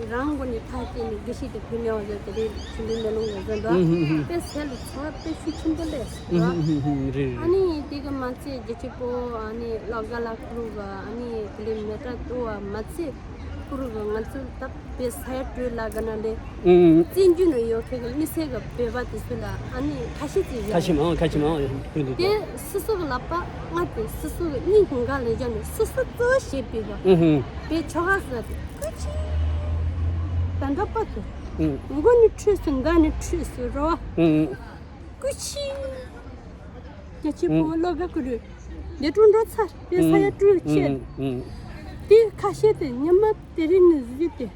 རང་སྒོ་ནས་ཐག་བཅད་ནས་དགེ་བཤེས་དེ་བུད་མེད་བ་ཟེར་དེ་རེད། ཆུ་འབྲུག་མེ་ལོང་ག་ཟེར་འདུག་ཨུ་ཧུ་ཧུ། དཔེ་ཟས་ལ་ཚོ་དཔེ་ཤུགས་ཆེན་པོ་སླེབས་ཟེར་ར། ཨུ་ཧུ་ཧུ་རེད་རེད། ཨ་ནི་དེ་ག་མ་ཚད་རྒྱལ་གཅེས་པོ་ཨ་ནི་ལོ་ག་ལ་ཁུ་རུ་ག་ཨ་ནི་དེ་ལས་མེ་ཏྲ་ཏོ་བ་མ་ཚད། ཁུ་རུ་གི་ང་ཚོ་ད་བོད་ས་ཡ་དྲུག་ལ་ག་ན་ལས། ཨུ། བཙན་བྱོལ་ནང་ཡོད་མཁན་གྱི་མི་སེར་གྱི་བོད་པ་དེ་ཚོ་ལ་ཨ་ནི་ཁ་ཤས་ཅིག་ཡོད་ཁ་ཤས་མང་ཁ་ཤས་མང་ཡོད་འདུག་དེ་སོ་སོ་གི་ལག་པ་ང་དེ་སོ་སོ་གི་སྙིང་གི་འགག་ལས་བཞག་ནས་སོ་སོ་གཙོ་བོ་བྱེད་པའི་གི་ཨུ་ཧུ། བོད་ཆོལ་ཁ་ཟེར་དེ་སྐུ་མཁྱེན། ད་འདྲ་པ་དེ་ཨུ། མགོ་ནས་ཁྲོས་སུ་མགར་ནས་ཁྲོས་སུ་རོ། ཨུ། སྐུ་མཁྱེན། རྒྱ་ཆེ་བོ་ལོ་ག་ཀུ་རུ། ལས་དྲུང་འགྲོ་ཚར་དེ་ས་ཡ་དྲུག་ཆེད། དེ་ཁ་ཤས་དེ་ཉི་མ་དེ་རིང་ནས་བཟོས་ཏེ།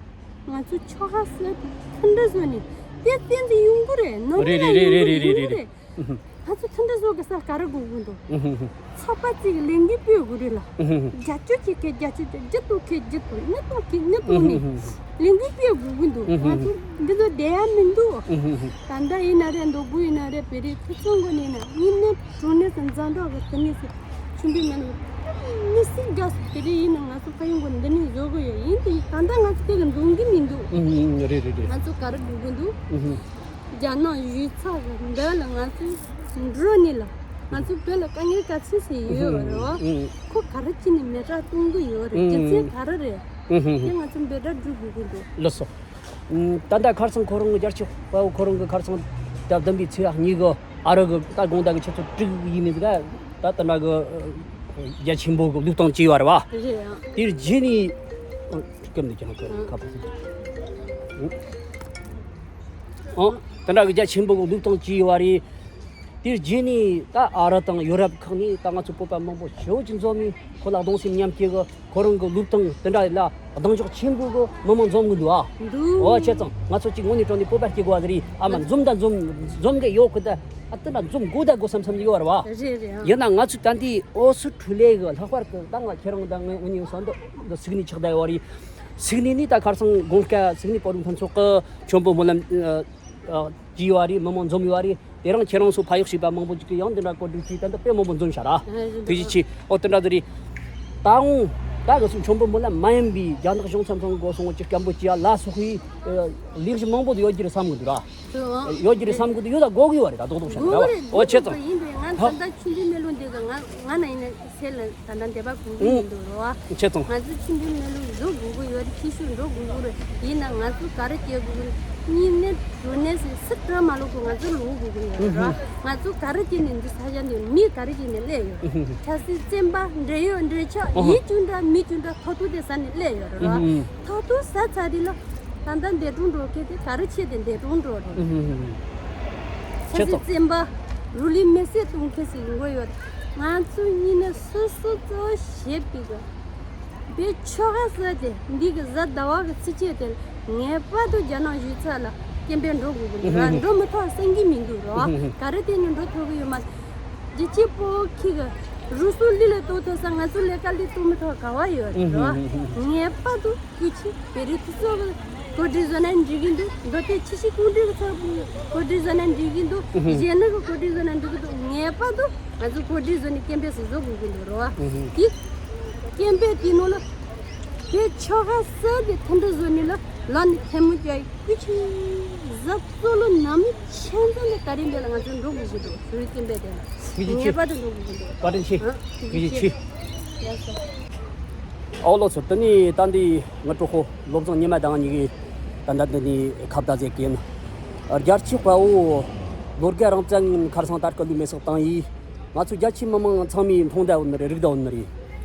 ང་ཚོ་ཆོལ་ཁ་གསར་དེ་འདྲ་བཟོས་ནས་དེ་བསྟན་འཛིན་ཡོང་གི་རེད། ནོར་རེད་རེད་རེད་རེད་རེད། ང་ཚོ་དེ་འདྲ་བཟོ་གི་ས་ག་རེ་དགོས་གི་འདུག་ཚགས་པ་གཅིག་ལས་འགུལ་སྤེལ་དགོས་རེད་ལ། རྒྱ་སྐྱོར་གྱི་ཁེ་རྒྱ་སྐྱོར་གྱི་རྒྱུ་དང་ཁེ་རྒྱུ་དང་མྱི་དང་ཁེ་མྱི་དང་ནི། ལས་འགུལ་སྤེལ་དགོས་གི་འདུག་ང་ཚོ་འདི་ཚོ་བསྡད་ཡ་མི་འདུག་ད་ལྟ་ཡིན་ན་རེད། མདོ་དབུས་ཡིན་ན་རེད། བོད་རིགས་ཐུབ་ཚང་དགོས་ནི་ཡིན་ན་གཉིས་ནས་གྲོང་ནས་སུ་འཛམ་གྲོགས་ཀྱི་དེ་ནས་སུ་ཆུན་པོའི་མི་ནུ་ མི་སྲིད་དགའ་སོ། དེ་རིང་ཡིན་ན་ང་ཚོ་ཁ་ཡོང་གི་འདི་ནས་བཟོ་གི་ཡོད། ཡིན་དེ་ད་ལྟ་ང་ཚོ་དེ་ལ་འཛོམས་གི་མི་འདུག་ཨུ་ཧུ། རེད་རེད་རེད། ང་ཚོ་ག་རེ་དགོས་གི་འདུག་ཨུ་ཧུ། རྒྱ་ནག་གཞུང་ཚབ་འདི་ལ་ང་ཚོ་འགྲོ་ནི་ལ། ང་ཚོ་བོད་ལ་དཀའ་ངལ་ག་ཚོད་ཞིག་ཡོད་རེད་བ། ཨུ་ཧུ། ཁོ་ག་རེ་བྱས་ནས་མེ་སྲེག་གཏོང་གི་ཡོད་རེད། ཨུ་ཧུ། རྒྱུ་མཚན་ག་རེ་རེད། ཨུ་ཧུ། དེ་ང་ཚོ་འབོད་སྒྲ་སྒྲོག་དགོས་གི་འདུག་ལགས་སོ། ད་ལྟ་ཁ་སང་ཁོ་རང་གི་རྒྱལ་སྤྱི་དཔའ་བོ་ཁོ་རང་གི་ཁ་སང་ཟླ་བདུན་པའི་ཚེས་གཉིས་གི་ཨ་རི་གི་ད་དགོང་དག་གི་ཆུ་ཚོད་དྲུག་ཡིན་ནི་ཟིག་ད་དེ་འདྲ་གི་རྒྱ་ཆེན་པོ་གི་བློས་གཏོང་བྱས་ཡོད་རེད་བ། རེད་ཨ། དེར་རྗེས་ནས་སྐམ་ནས་ཀྱང་ཁ་པར་ཨང་། དེ་འདྲ་གི་རྒྱ་ཆེན་པོ་གི་བློས་གཏོང་བྱས་ཡོད་རེད། དེར་རྗེས་ནས་ད་ཨ་རི་དང་ཡོ་རོབ་ཁག་ནས་ད་ང་ཚོ་བོད་པ་མང་པོ་ཞེ་པོ་ཅིག་འཛོམས་ནས་ཁོ་ལ་གདུང་སེམས་མཉམ་སྐྱེད་གི་ཁོ་རང་གི་བློས་བཏང་དེ་འདྲ་ལ་གདེང་འཇོག་ཆེན་པོ་གི་མི་མང་འཛོམས་གི་འདུག་ཨ། འདུག་འོ་བྱས་ཙང་ང་ཚོ་གཅིག་དངོས་གནས་དྲང་གནས་བོད་པ་སྐྱེ་དགོས་པ་ཟིག་རེད། ཨ་མ་འཛོམས་ད་འཛོམས་འཛོམས་གི་ཡོད་གི་ད་ཨ་དེ་འདྲ་འཛོམས་དགོས་ད་དགོས་བསམ་བསམ་ཡོད་རེད་བ། རེད་རེད་ཨ། ཡིན་ན་ང་ཚོ་ད་འདི་ཨོ་སི་ཁྲུ་ལེ་གི་ལྷག་པར་གི་ད་ང་ཁྱེད་རང་ད་ངའི་དངོས་གནས་ཡོང་ས་འདི་འདི་སིག་ནི་ཆགས་བསྡད་ཡོད་རེད། སིག་ནི་ནི་ད་ཁ་སང་དགོང་ཁ་སིག་ནི་བོད་རིགས་མཐུན་ཚོགས་གི་མཆོད་འབུལ་སྨོན་ལམ་ཨ་ཨ་བྱས་ཡོད་རེད། མི་མང་འཛོམས་ཡོད་རེད། དེ་རིང་ཁྱེད་རང་ཚོ་ཕ་ཡག་ཞེས་པ་མང་པོ་ཅིག་གིས་ཡང་འདི་འདྲ་བཀོད་སྒྲིག་བྱས། ད་ལྟ་དཔེ་མང་པོ་འཛོམས་ཤག་ར། ཐུགས་རྗེ་ཆེ། ཨོ་དེ་འདྲ་ཟིག་རེད། ད་འོང་ད་ག་སོང་མཆོད་འབུལ་སྨོན་ལམ་མ་ཡིན་པའི་རྒྱ་ནག་གཞུང་ཚབ་ཚང་གི་སྒོ་སོང་བ་ཅིག་སྐམ་པོ་ཅིག་ཡ་ལ་སོགས་པའི་ལས་གཞི་མང་པོ་དེ་ཡོད་ཀྱི་རེད་བསམ་གི་འདུག་ར། ཡོད་ཀྱི་རེད་བསམ་གི་འདུག་ཡོད་ད་དགོས་ཀྱི་ཡོད་རེད། ད་རྡོག་རྡོག་བྱས་ནས་ར་བ། ཨོ་བྱས་ཙང་ཡིན་པས་ང་ད་ལྟ་ཆུ་འདྲེན་མེ་ལོང་འདི་ག་ང་ང་ན་ཡིན་ན་སེ་ལ། ད་ལྟ་འདས་པ་གུང་གི་ཡིན་འདུག་རོ། ཆེ་ཚང་། ང་ཚོ་ཆུ་འདྲེན་མེ་ལོང་བཟོ་དགོས་ཀྱི་ཡོད་རེད། ཕྱི་ཤུགས་འགྲོ་དགོས་ཀྱི་རེད། ཡིན་ན་ང་ཚོ་ག་རེ་བྱེད་དགོས་ཀྱི་རེད། གཉིས་ནས་དྲུག་ནས་སི་སི་ཁྲོན་མ་ལོག་གི་ང་ཚོ་ལོག་དགོས་ཀྱི་ཡོད་རེད་རོ། ང་ཚོ་ག་རེ་བྱས་ནས་འདི་ས་ཆ་འདི་མི་ག་རེ་བྱས་ནས་སླེབས་ཡོད་རེད། ཆབ་སྲིད་བཙོན་པ་འབྲེལ་ཡོད་འབྲེལ་ཆགས་ཡིན་རྒྱུ་འདྲ་མིན་རྒྱུ་འདྲ་ཐོག་ཐུག་དེ་ས་ནས་སླེབས་ཡོད་རེད་རོ། ཐོག་ཐུག་ས་ཚ་དེ་ལ། ད་ལྟ་འདས་གྲོངས་འགྲོ་མཁན་དེ་ག་རེ་བྱས་ཏེ་འདས་གྲོངས་འགྲོ་རེད། ཆབ་སྲིད་བཙོན་པ་རུ་ལི་མེ་སྲེག་གཏོང་མཁན་ཞིག་ཡིན་དགོས་ཡོད། ང་ཚོ་གཉིས་ནས་སོ་སོ་གཙོ་བོ་བྱེད་པའི་གི་དཔེ་ཆོ་ག་ཟེར་ཏེ་འདི་གི་གཟའ་ཟླ་བ་གི་ཚེས་བཅད་དེ་ངེས་པར་དུ་རྒྱ་ནག་གཞུང་ཚབ་ལ་སྐད་འབོད་འགྲོ་དགོས་ཀྱི་འདུག་ར། འགྲོ་མི་ཐུབ་བསམ་གྱི་མི་འདུག་ར། ག་རེ་བྱས་ནས་འགྲོ་ཐུབ་ཀྱི་ཡོད་མ་རེད། རྒྱལ་སྤྱིའི་སྤོ་ཁྱི་གི་རུ་སུ་ལི་ལ་གཏོང་ཐུབ་ས་ང་ཚོ་ལས་ཀ་ལས་གཏོང་མི་ཐུབ་ག་བ་ཡོད་ར། ངེས་པར་དུ་སྐུ་མཁྱེན་བོད་རིགས་ཚོ་གི་གོ་སྒྲིག་བཟོ་ན་འགྲིག་གི་འདུག་མདོ་སྟོད་ཆུ་བཞི་སྐུ་མགྲོན་གི་ཚོགས་པའི་གོ་སྒྲིག་བཟོ་ན་འགྲིག་གི་འདུག་གཞན་ནི་གི་གོ་སྒྲིག་བཟོ་ན་འགྲིག་གི་འདུག་ངེས་པར་དུ་ང་ཚོ་གོ་སྒྲིག་བཟོ་ནས་སྐད་འབོད་ཞིག་བཟོ་དགོས་ཀྱི་འདུག་རོ། དེ་སྐད་འབོད་དེ་ནང་ལ་དེ་ཆོ་ག་གསར་དེ་མཐུན་སྒྲིལ་བཟོ་ནས་ལ་ལ་ནི་ཐལ་མོ་སྦྱར་སྐུ་མཁྱེན་གཟའ་གཙོ་ལོ་ནམ་ཕྱེད་ཙམ་ལ་ད་རིང་འདི་ལ་ང་ཚོ་འགྲོ་དགོས་ཀྱི་འདུག་ཞུ་རིག་སྐད་འབོད་དེ་ལ་ངེས་པར་དུ་འགྲོ་དགོས་ཀྱི་འདུག་བཀའ་དྲིན་ཆེ། ཨ་ཐུགས་རྗེ་ཆེ། ཡག་སོ། ཨོ་ལོ་ཚོ། དེ་ནས་ད་འདི་ང་གྲོགས་པོ་བློ་བཟང་ཉི་མ་དང་གཉིས་ཀྱིས་ད་ལྟ་འདི་ནས་ཁ་བརྡ་མཛད་ཀྱི་ཡིན། རྒྱལ་སྤྱིའི་དཔའ་བོ་ལོ་དགའ་རང་བཙན་ཁ་སང་ད་སྐུ་ལུས་མེ་སྲེག་བཏང་ཡིས་ང་ཚོ་རྒྱ་ཆེ་མི་མང་ཚང་མས་མཐོང་བསྡད་ཡོད་ནི་རེད། རིག་བསྡད་ཡོད་ནི་རེད།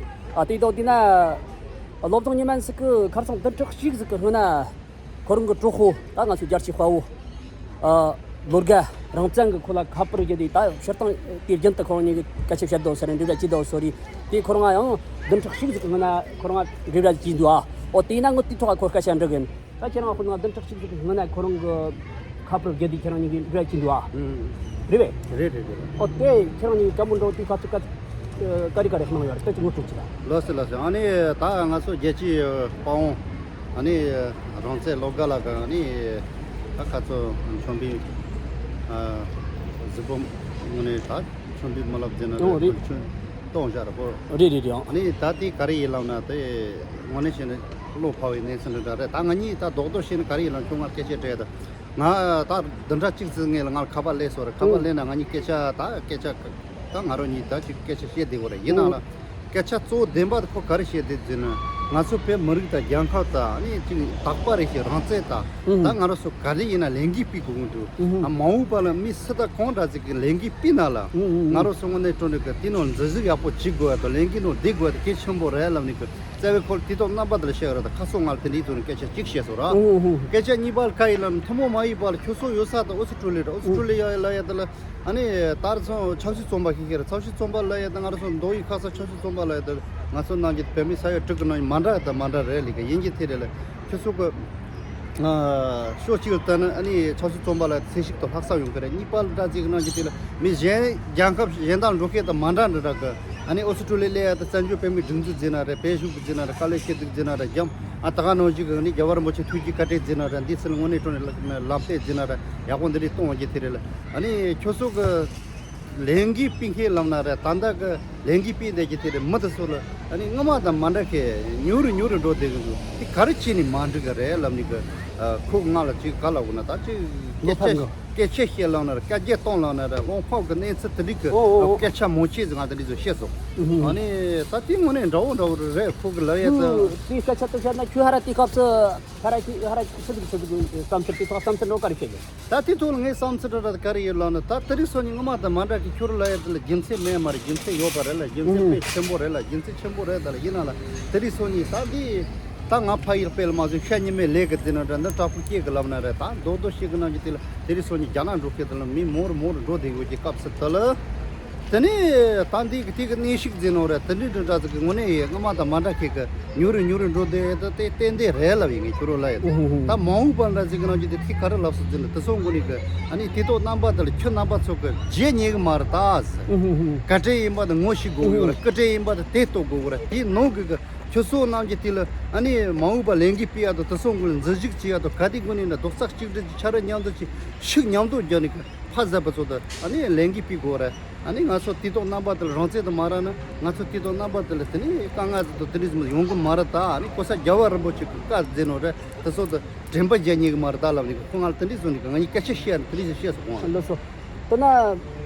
ཨ་དེ་དང་དེ་ན་བློ་བཟང་ཉི་མ་ཟིག་གི་ཁ་སང་བདུན་ཕྲག་གཅིག་ཟིག་གི་སྔོན་ན། ཁོ་རང་གི་གྲོགས་པོ་ད་ང་ཚོའི་རྒྱལ་སྤྱིའི་དཔའ་བོ། ཨ་ལོ་དགའ་རང་བཙན་གྱིས་ཁོ་ལ་ཁ་པར་བརྒྱུད་དེ་ད་སྤྱིར་བཏང་དེ་རྒྱུན་དུ་ཁོ་རང་གཉིས་ཀྱིས་སྐད་ཆ་བཤད་དོ་ཟེར་ནས་འབྲེལ་བ་བྱས་དོ་ཟེར་རེད། དེ་ཁོ་རང་ཡང་བདུན་ཕྲག་གཅིག་ཙམ་གྱི་སྔོན་ན་ཁོ་རང་འབྲེལ་བ་བྱས་འདུག་ཨ། ཨོ་དེས་ན་ངོ་དེ་ཐོག་ཁོ་སྐད་ཆ་འདྲི་གི་ཡིན། ད་ཁྱེད་རང་ཁོ་རང་བདུན་ཕྲག་གཅིག་ཙམ་གྱི་སྔོན་ན་ཁོ་རང་གི་ཁ་པར་བརྒྱུད་དེ་ཁྱེད་རང་གཉིས་ཀྱིས་འབྲེལ་བ་བྱས་འདུག་ཨ། ཨུམ། རེད་པས། རེད་རེད་རེད། ཨོ་དེ་ཁྱེད་རང་གཉིས་ཀྱིས་བཀའ་མོལ་འདྲ་བོ་དེ་ག་ཚོད་ག་ཚོད་ག་རེ་ག་རེ་གནང་ཡོད་རེད། དེ་ཅིག་ངོ་སྤྲོད་ཅིག་ལ། ལགས་སོ་ལགས་སོ། ཨ་ནི་ད་ང་ཚོ་རྒྱལ་སྤྱིའི་དཔའ་བོ། ཨ་ནི་རང་བཙན་བློ་དགའ་ལགས་ཀྱིས་ཨ་ནི་ད་ཁ་ཚོ་མཆོད་འབུལ་ཨ་གཟིགས་འབུལ་དངོས་གནས་ད་མཆོད་འབུལ་མི་ལབ་ཟེར་ན་ཨོ་རེད། ཆོས་གཏོང་བཞག་རེད་པོ། རེད་རེད་རེད། ཨ་ནི་ད་དེ་ག་རེ་ཡིན་ལབ་ན་དེ་དངོས་གནས་བྱས་ན་བློ་ཕམ་པའི་གནས་ཚུལ་འདྲ་འདྲ་རེད། ད་ང་གཉིས་ད་རྡོག་རྡོག་བཤད་ན་ག་རེ་ཡིན་ལབ་ཁྱོད་ང་སྐད་ཆ་དྲིས་ད། ང་ད་བདུན་ཕྲག་གཅིག་ཙམ་སྔོན་ལ་ང་ལ་ཁ་པར་སླེབས་སོང་རེད། ཁ་པར་ཨུ། སླེབས་ན་ང་གཉིས་སྐད་ཆ་ད་སྐད་ཆ་ད་ང་རང་གཉིས་ད་ཅིག་སྐད་ཆ་བཤད་བསྡད་ཡོད་རེད། ཡིན་ནའང་ལ་སྐད་ཆ་གཙོ་བོ་བདེན་པ་དེ་ཁོ་ག་རེ་བཤད་བསྡད་ཟེར་ན། ང་ཚོ་བོད་མི་རིགས་དང་རྒྱལ་ཁབ་དང་ཨ་ནི་ཅིག་དག་པ་རེད་ཤག་རང་བཙན་དང་ཨུ། ད་ང་རང་ཚོ་ག་རེ་ཡིན་ན་ལས་འགུལ་སྤེལ་དགོས་ཀྱི་འདུག་ཨུ། ཨ་མ་འོངས་པ་ལ་མི་སུ་དང་གང་འདྲ་ཅིག་གིས་ལས་འགུལ་སྤེལ་ན་ལ་ཨུ་ཨུ་ཨུ། ང་རང་ཚོ་དངོས་གནས་དྲང་གནས་ཀྱི་དེ་ནང་འཛུལ་ཞུགས་ཡག་པོ་བྱེད་དགོས་ཡ་དང་ལས་འགུལ་ནང་བསྡད་དགོས་ཡ་དེ་གལ་ཆེན་པོ་རེད་ལབ་ནས་ཀྱི། རྩ་བའི་སྐོར་དེ་དག་རྣམ་པ་དེ་ལ་བཤད་ཡོད་རེད། ད་ཁ་སང་ང་ལ་དེ་འདྲའི་ཐོག་ནས་སྐད་ཆ་གཅིག་བཤད་སོང་ར། ཨུ་ཧུ་ཧུ། སྐད་ཆ་གཉིས་པ་ལ་ག་ཡིན་ལབ་ན་ཐུན་མོང་མ་ཡིན་པ་ལ་ཁྱོད་ཚོ་ཡོད་ས་དང་ཨོ་སི་ཀྲོ་ལི་ཡ་རེད། ཨོ་སི་ཀྲོ་ལི་ཡ་ལ་ཡ་དེ་ལ་ཨ་ནི་ད་རེས་ཚོ་ཆབ་སྲིད་བཙོན་པ་ཤིག་ཤིག་རེད། ཆབ་སྲིད་བཙོན་པ་ལ་ཡ་དེ་ང་རང་ཚོ་མདོ་དབུས་ཁ་ས་ཆབ་སྲིད་བཙོན་པ་ལ་ཡ་དེ་ང་ཚོ་ནང་གི་བོད་མི་ས་ཡ་དྲུག་གི་ནང་མ་འདྲ་དང་མ་འདྲ་རེད་ལི་ཀ་ཡིན་གྱི་དེ་རེད་ལ་ཁྱོད་ཚོ་གི་ཕྱོགས་གཅིག་ལ་ལྟ་ན་ཨ་ནི་ཆབ་སྲིད་བཙོན་པ་ལ་ཚེ་ཞིག་ཏུ་ལྷག་བསམ་ཡོང་གི་རེད། གཉིས་པ་ལ་འདྲ་ཅིག་གི་ནང་གི་དེ་ལ་མི་གཞན་རྒྱལ་ཁབ་གཞན་དང་འགྲོ་མཁན་དང་མ་འདྲ་འདྲ་འདྲ་གི་ཨ་ནི་ཨོ་སི་ཀྲོ་ལི་ཡ་ལ་ཡ་དང་བཙན་བྱོལ་བོད་མིའི་སྒྲིག་འཛུགས་ཟེར་ན་རེད། བོད་གཞུང་གི་ཟེར་ན་རེད། དཀའ་ལས་ཁེལ་འདུག་ཟེར་ན་རེད། རྒྱམ་ཨ་ད་ག་ནང་བཞིན་གི་ཨ་ནི་རྒྱལ་བ་རིན་པོ་ཆེ་ཐུགས་རྗེ་བཀའ་དྲིན་ཟེར་ན་རེད། འདི་ཚོ་ལ་དངོས་གནས་དྲང་གནས་ལམ་སྟོན་ཟེར་ན་རེད། ཡག་པོ་འདི་འདྲའི་གཏོང་བ་གི་དེ་རེད་ལ་ཨ་ནི་ཁྱོད་ཚོ་གི་ལས་འགུལ་སྤེལ་མཁན་ལབ་ན་རེད། ད་ལྟ་གི་ལས་འགུལ་སྤེལ་བསྡད་ཀྱི་དེ་རེད། མི་དེ་ཚོ་ལ་ཨ་ནི་སྔོན་མ་དང་མ་འདྲ་གི་ཉུང་རུ་ཉུང་རུ་འགྲོ་བསྡད་ཀྱི་འདུག་དེ་ག་རེ་བྱས་ནས་མ་འགྲིག་གི་རེད་ལབ་ནི་གི། ཨ། ཁོ་ང་ལ་ཅིག་ག་ལབ་དགོས་ན། ད་ཅིག་བློ་ཕམ་གི། སྐད་ཆ་བཤད་ལབ་ན་རེད། བཀའ་རྒྱ་གཏོང་ལབ་ན་རེད། བློ་ཕམ་གི་གནས་ཚུལ་དེ་འདྲ་གི། ཨོ་ཨོ། སྐད་ཆ་མང་ཆེ་ཟིག་ང་དེ་འདྲ་ཟིག་བཤད་སོང་། ཨུ་ཧུ། ཨ་ནི་ད་དེ་དངོས་གནས་འདྲ་བོ་འདྲ་བོ་རེད། ཁོ་གི་ལབ་ཡས་དེ། ཁྱོད་དེའི་སྐད་ཆ་དེ་བཤད་ན། ཁྱོད་ཧ་ར་དེའི་སྐབས་སུ་ཧ་ར་ཁྱོད་ཧ་ར་ཁྱོད་ཆི་ཟིག་ཆི་ཟིག་བསམ་ཚུལ། དེའི་ཐོག་བསམ་ཚུལ་འདྲ་བོ་ག་རེ་བཤད་ཀྱི། ད་དེ་ཐོག་ལ་ངའི་བསམ་ཚུལ་འདྲ་འདྲ་ག་རེ་ཡོད་ལབ་ན། ད་དེ་རིང་སང་ཉིན་སྔོན་མ་དང་མ་འདྲ་གི། ཁྱོད་ལབ་ཡས་དེ་ལ་རྒྱུ་མཚན་མེད་མ་རེད། རྒྱུ་མཚན་ཡོད་པ་རེད་ལ། རྒྱུ་མཚན་དཔེ་ཆེན་པོ་རེད་ལ། རྒྱུ་མཚན་ཆེན་པོ་རེད། ད་ལ་ཡིན་ན་ལ་དེ་རིང་སང་ཉིན་ད་འདི་ད་ང་ཕ་ཡུལ་དཔེ་ལ་མ་བཟོས། ཤ་ཉི་མའི་ལས་ཀྱི་རྫི་ན་འདྲ་འདི་དྲག་པོ་སྐྱེས་གི་ལབ་ན་རེད། ད་རྡོག་རྡོག་ཤིག་གི་ནང་གི་དེ་ལ་དེ་རིང་སང་ཉིན་རྒྱ་ནག་འགྲོ་མཁན་དེ་ལ་མི་མང་རུ་མང་རུ་འགྲོ་བསྡད་ཡོད་ཀྱི་སྐབས་སུ་དེ་ལ། དེ་ནས་ད་འདི་གི་དེ་གི་གནས་ཤིག་འཛིན་ནོ་རེད། དེ་འདྲའི་འདྲ་འདྲ་ཟིག་གི་དངོས་གནས་ཡིན། སྔོན་མ་དང་མ་འདྲ་ཁེ་གི་ཉུང་རུ་ཉུང་རུ་འགྲོ་བསྡད་ཡོད། དེ་ཏན་ཏན་རེད་ལབ་ཡིན། ངས་ཁྱོད་རང་ལ་ཡོད། ཨུ་ཧུ་ཧུ། ད་མ་འོངས་པ་འདྲ་ཟིག་གི་ནང་གི་དེ་ཐིག་ག་རེ་ལབ་སོང་ཟེར་ན། དེ་ཚོ་དངོས་གནས་གི་ཨ་ནི་དེ་ཐོག་རྣམ་པ་དེ་ལ་ཁྱོད་རྣམ་པ་ཚོ་གི་བརྗེད་ཉེ་གི་མ་རེད་ད་ཟེར། ཨུ་ཧུ་ཧུ། བཀའ་དྲིན་ཡིན་པ་དེ་ངོ་ཤེས་དགོས་གི་ཡོད་རེད། ཨུ་ཧུ། བཀའ་དྲིན་ཡིན་པ་དེ་དེ་རྟོགས་དགོས་གི་རེད། དེའི་ནང་གི་གི་ཁྱོད་ཚོ་རྣམས་ཀྱི་དེ་ལ་ཨ་ནི་མ་འོངས་པ་ལས་འགུལ་སྤེལ་ཡ་དང་། དེ་ཚོ་དངོས་གནས་འཛུལ་ཞུགས་བྱེད་ཡ་དང་། ག་དེ་དགོས་ནས་ན་རྡོག་རྩ་གཅིག་སྒྲིལ་གྱི་ཆ་ར་མཉམ་དུ་གྱི་ཤུགས་མཉམ་དུ་བརྒྱབ་ནས་གི་ཕ་ཟད་པ་ཚོ་དང་ཨ་ནི་ལས་འགུལ་སྤེལ་དགོས་རེད། ཨ་ནི་ང་ཚོ་དེ་ཐོག་རྣམ་པ་དེ་ལ་རང་བཙན་དུ་མ་རག་ན། ང་ཚོ་དེ་ཐོག་རྣམ་པ་དེ་ལ་དེ་ནི་དཀའ་ངལ་དེ་དང་དེ་རིགས་མི་ཡོང་གི་མ་རེད་ད། ཨ་ནི་གོ་ས་རྒྱལ་བ་རིན་པོ་ཆེ་གི་བཀའ་མཛད་ནོ་རེད། དེ་ཚོ་དང་དྲན་པ་བརྗེད་ཉེ་གི་མ་རེད་ད་ལབ་ནི་གི། ཁོ་ང་ལ་དེ་འདྲས་གསུངས་ནི་གི། ང་གཉིས་སྐད་ཆ་བཤད་ཡ་ནི་དེ་འདྲས་བཤད་སོང་ང་། ལགས་སོ། དེ་ན་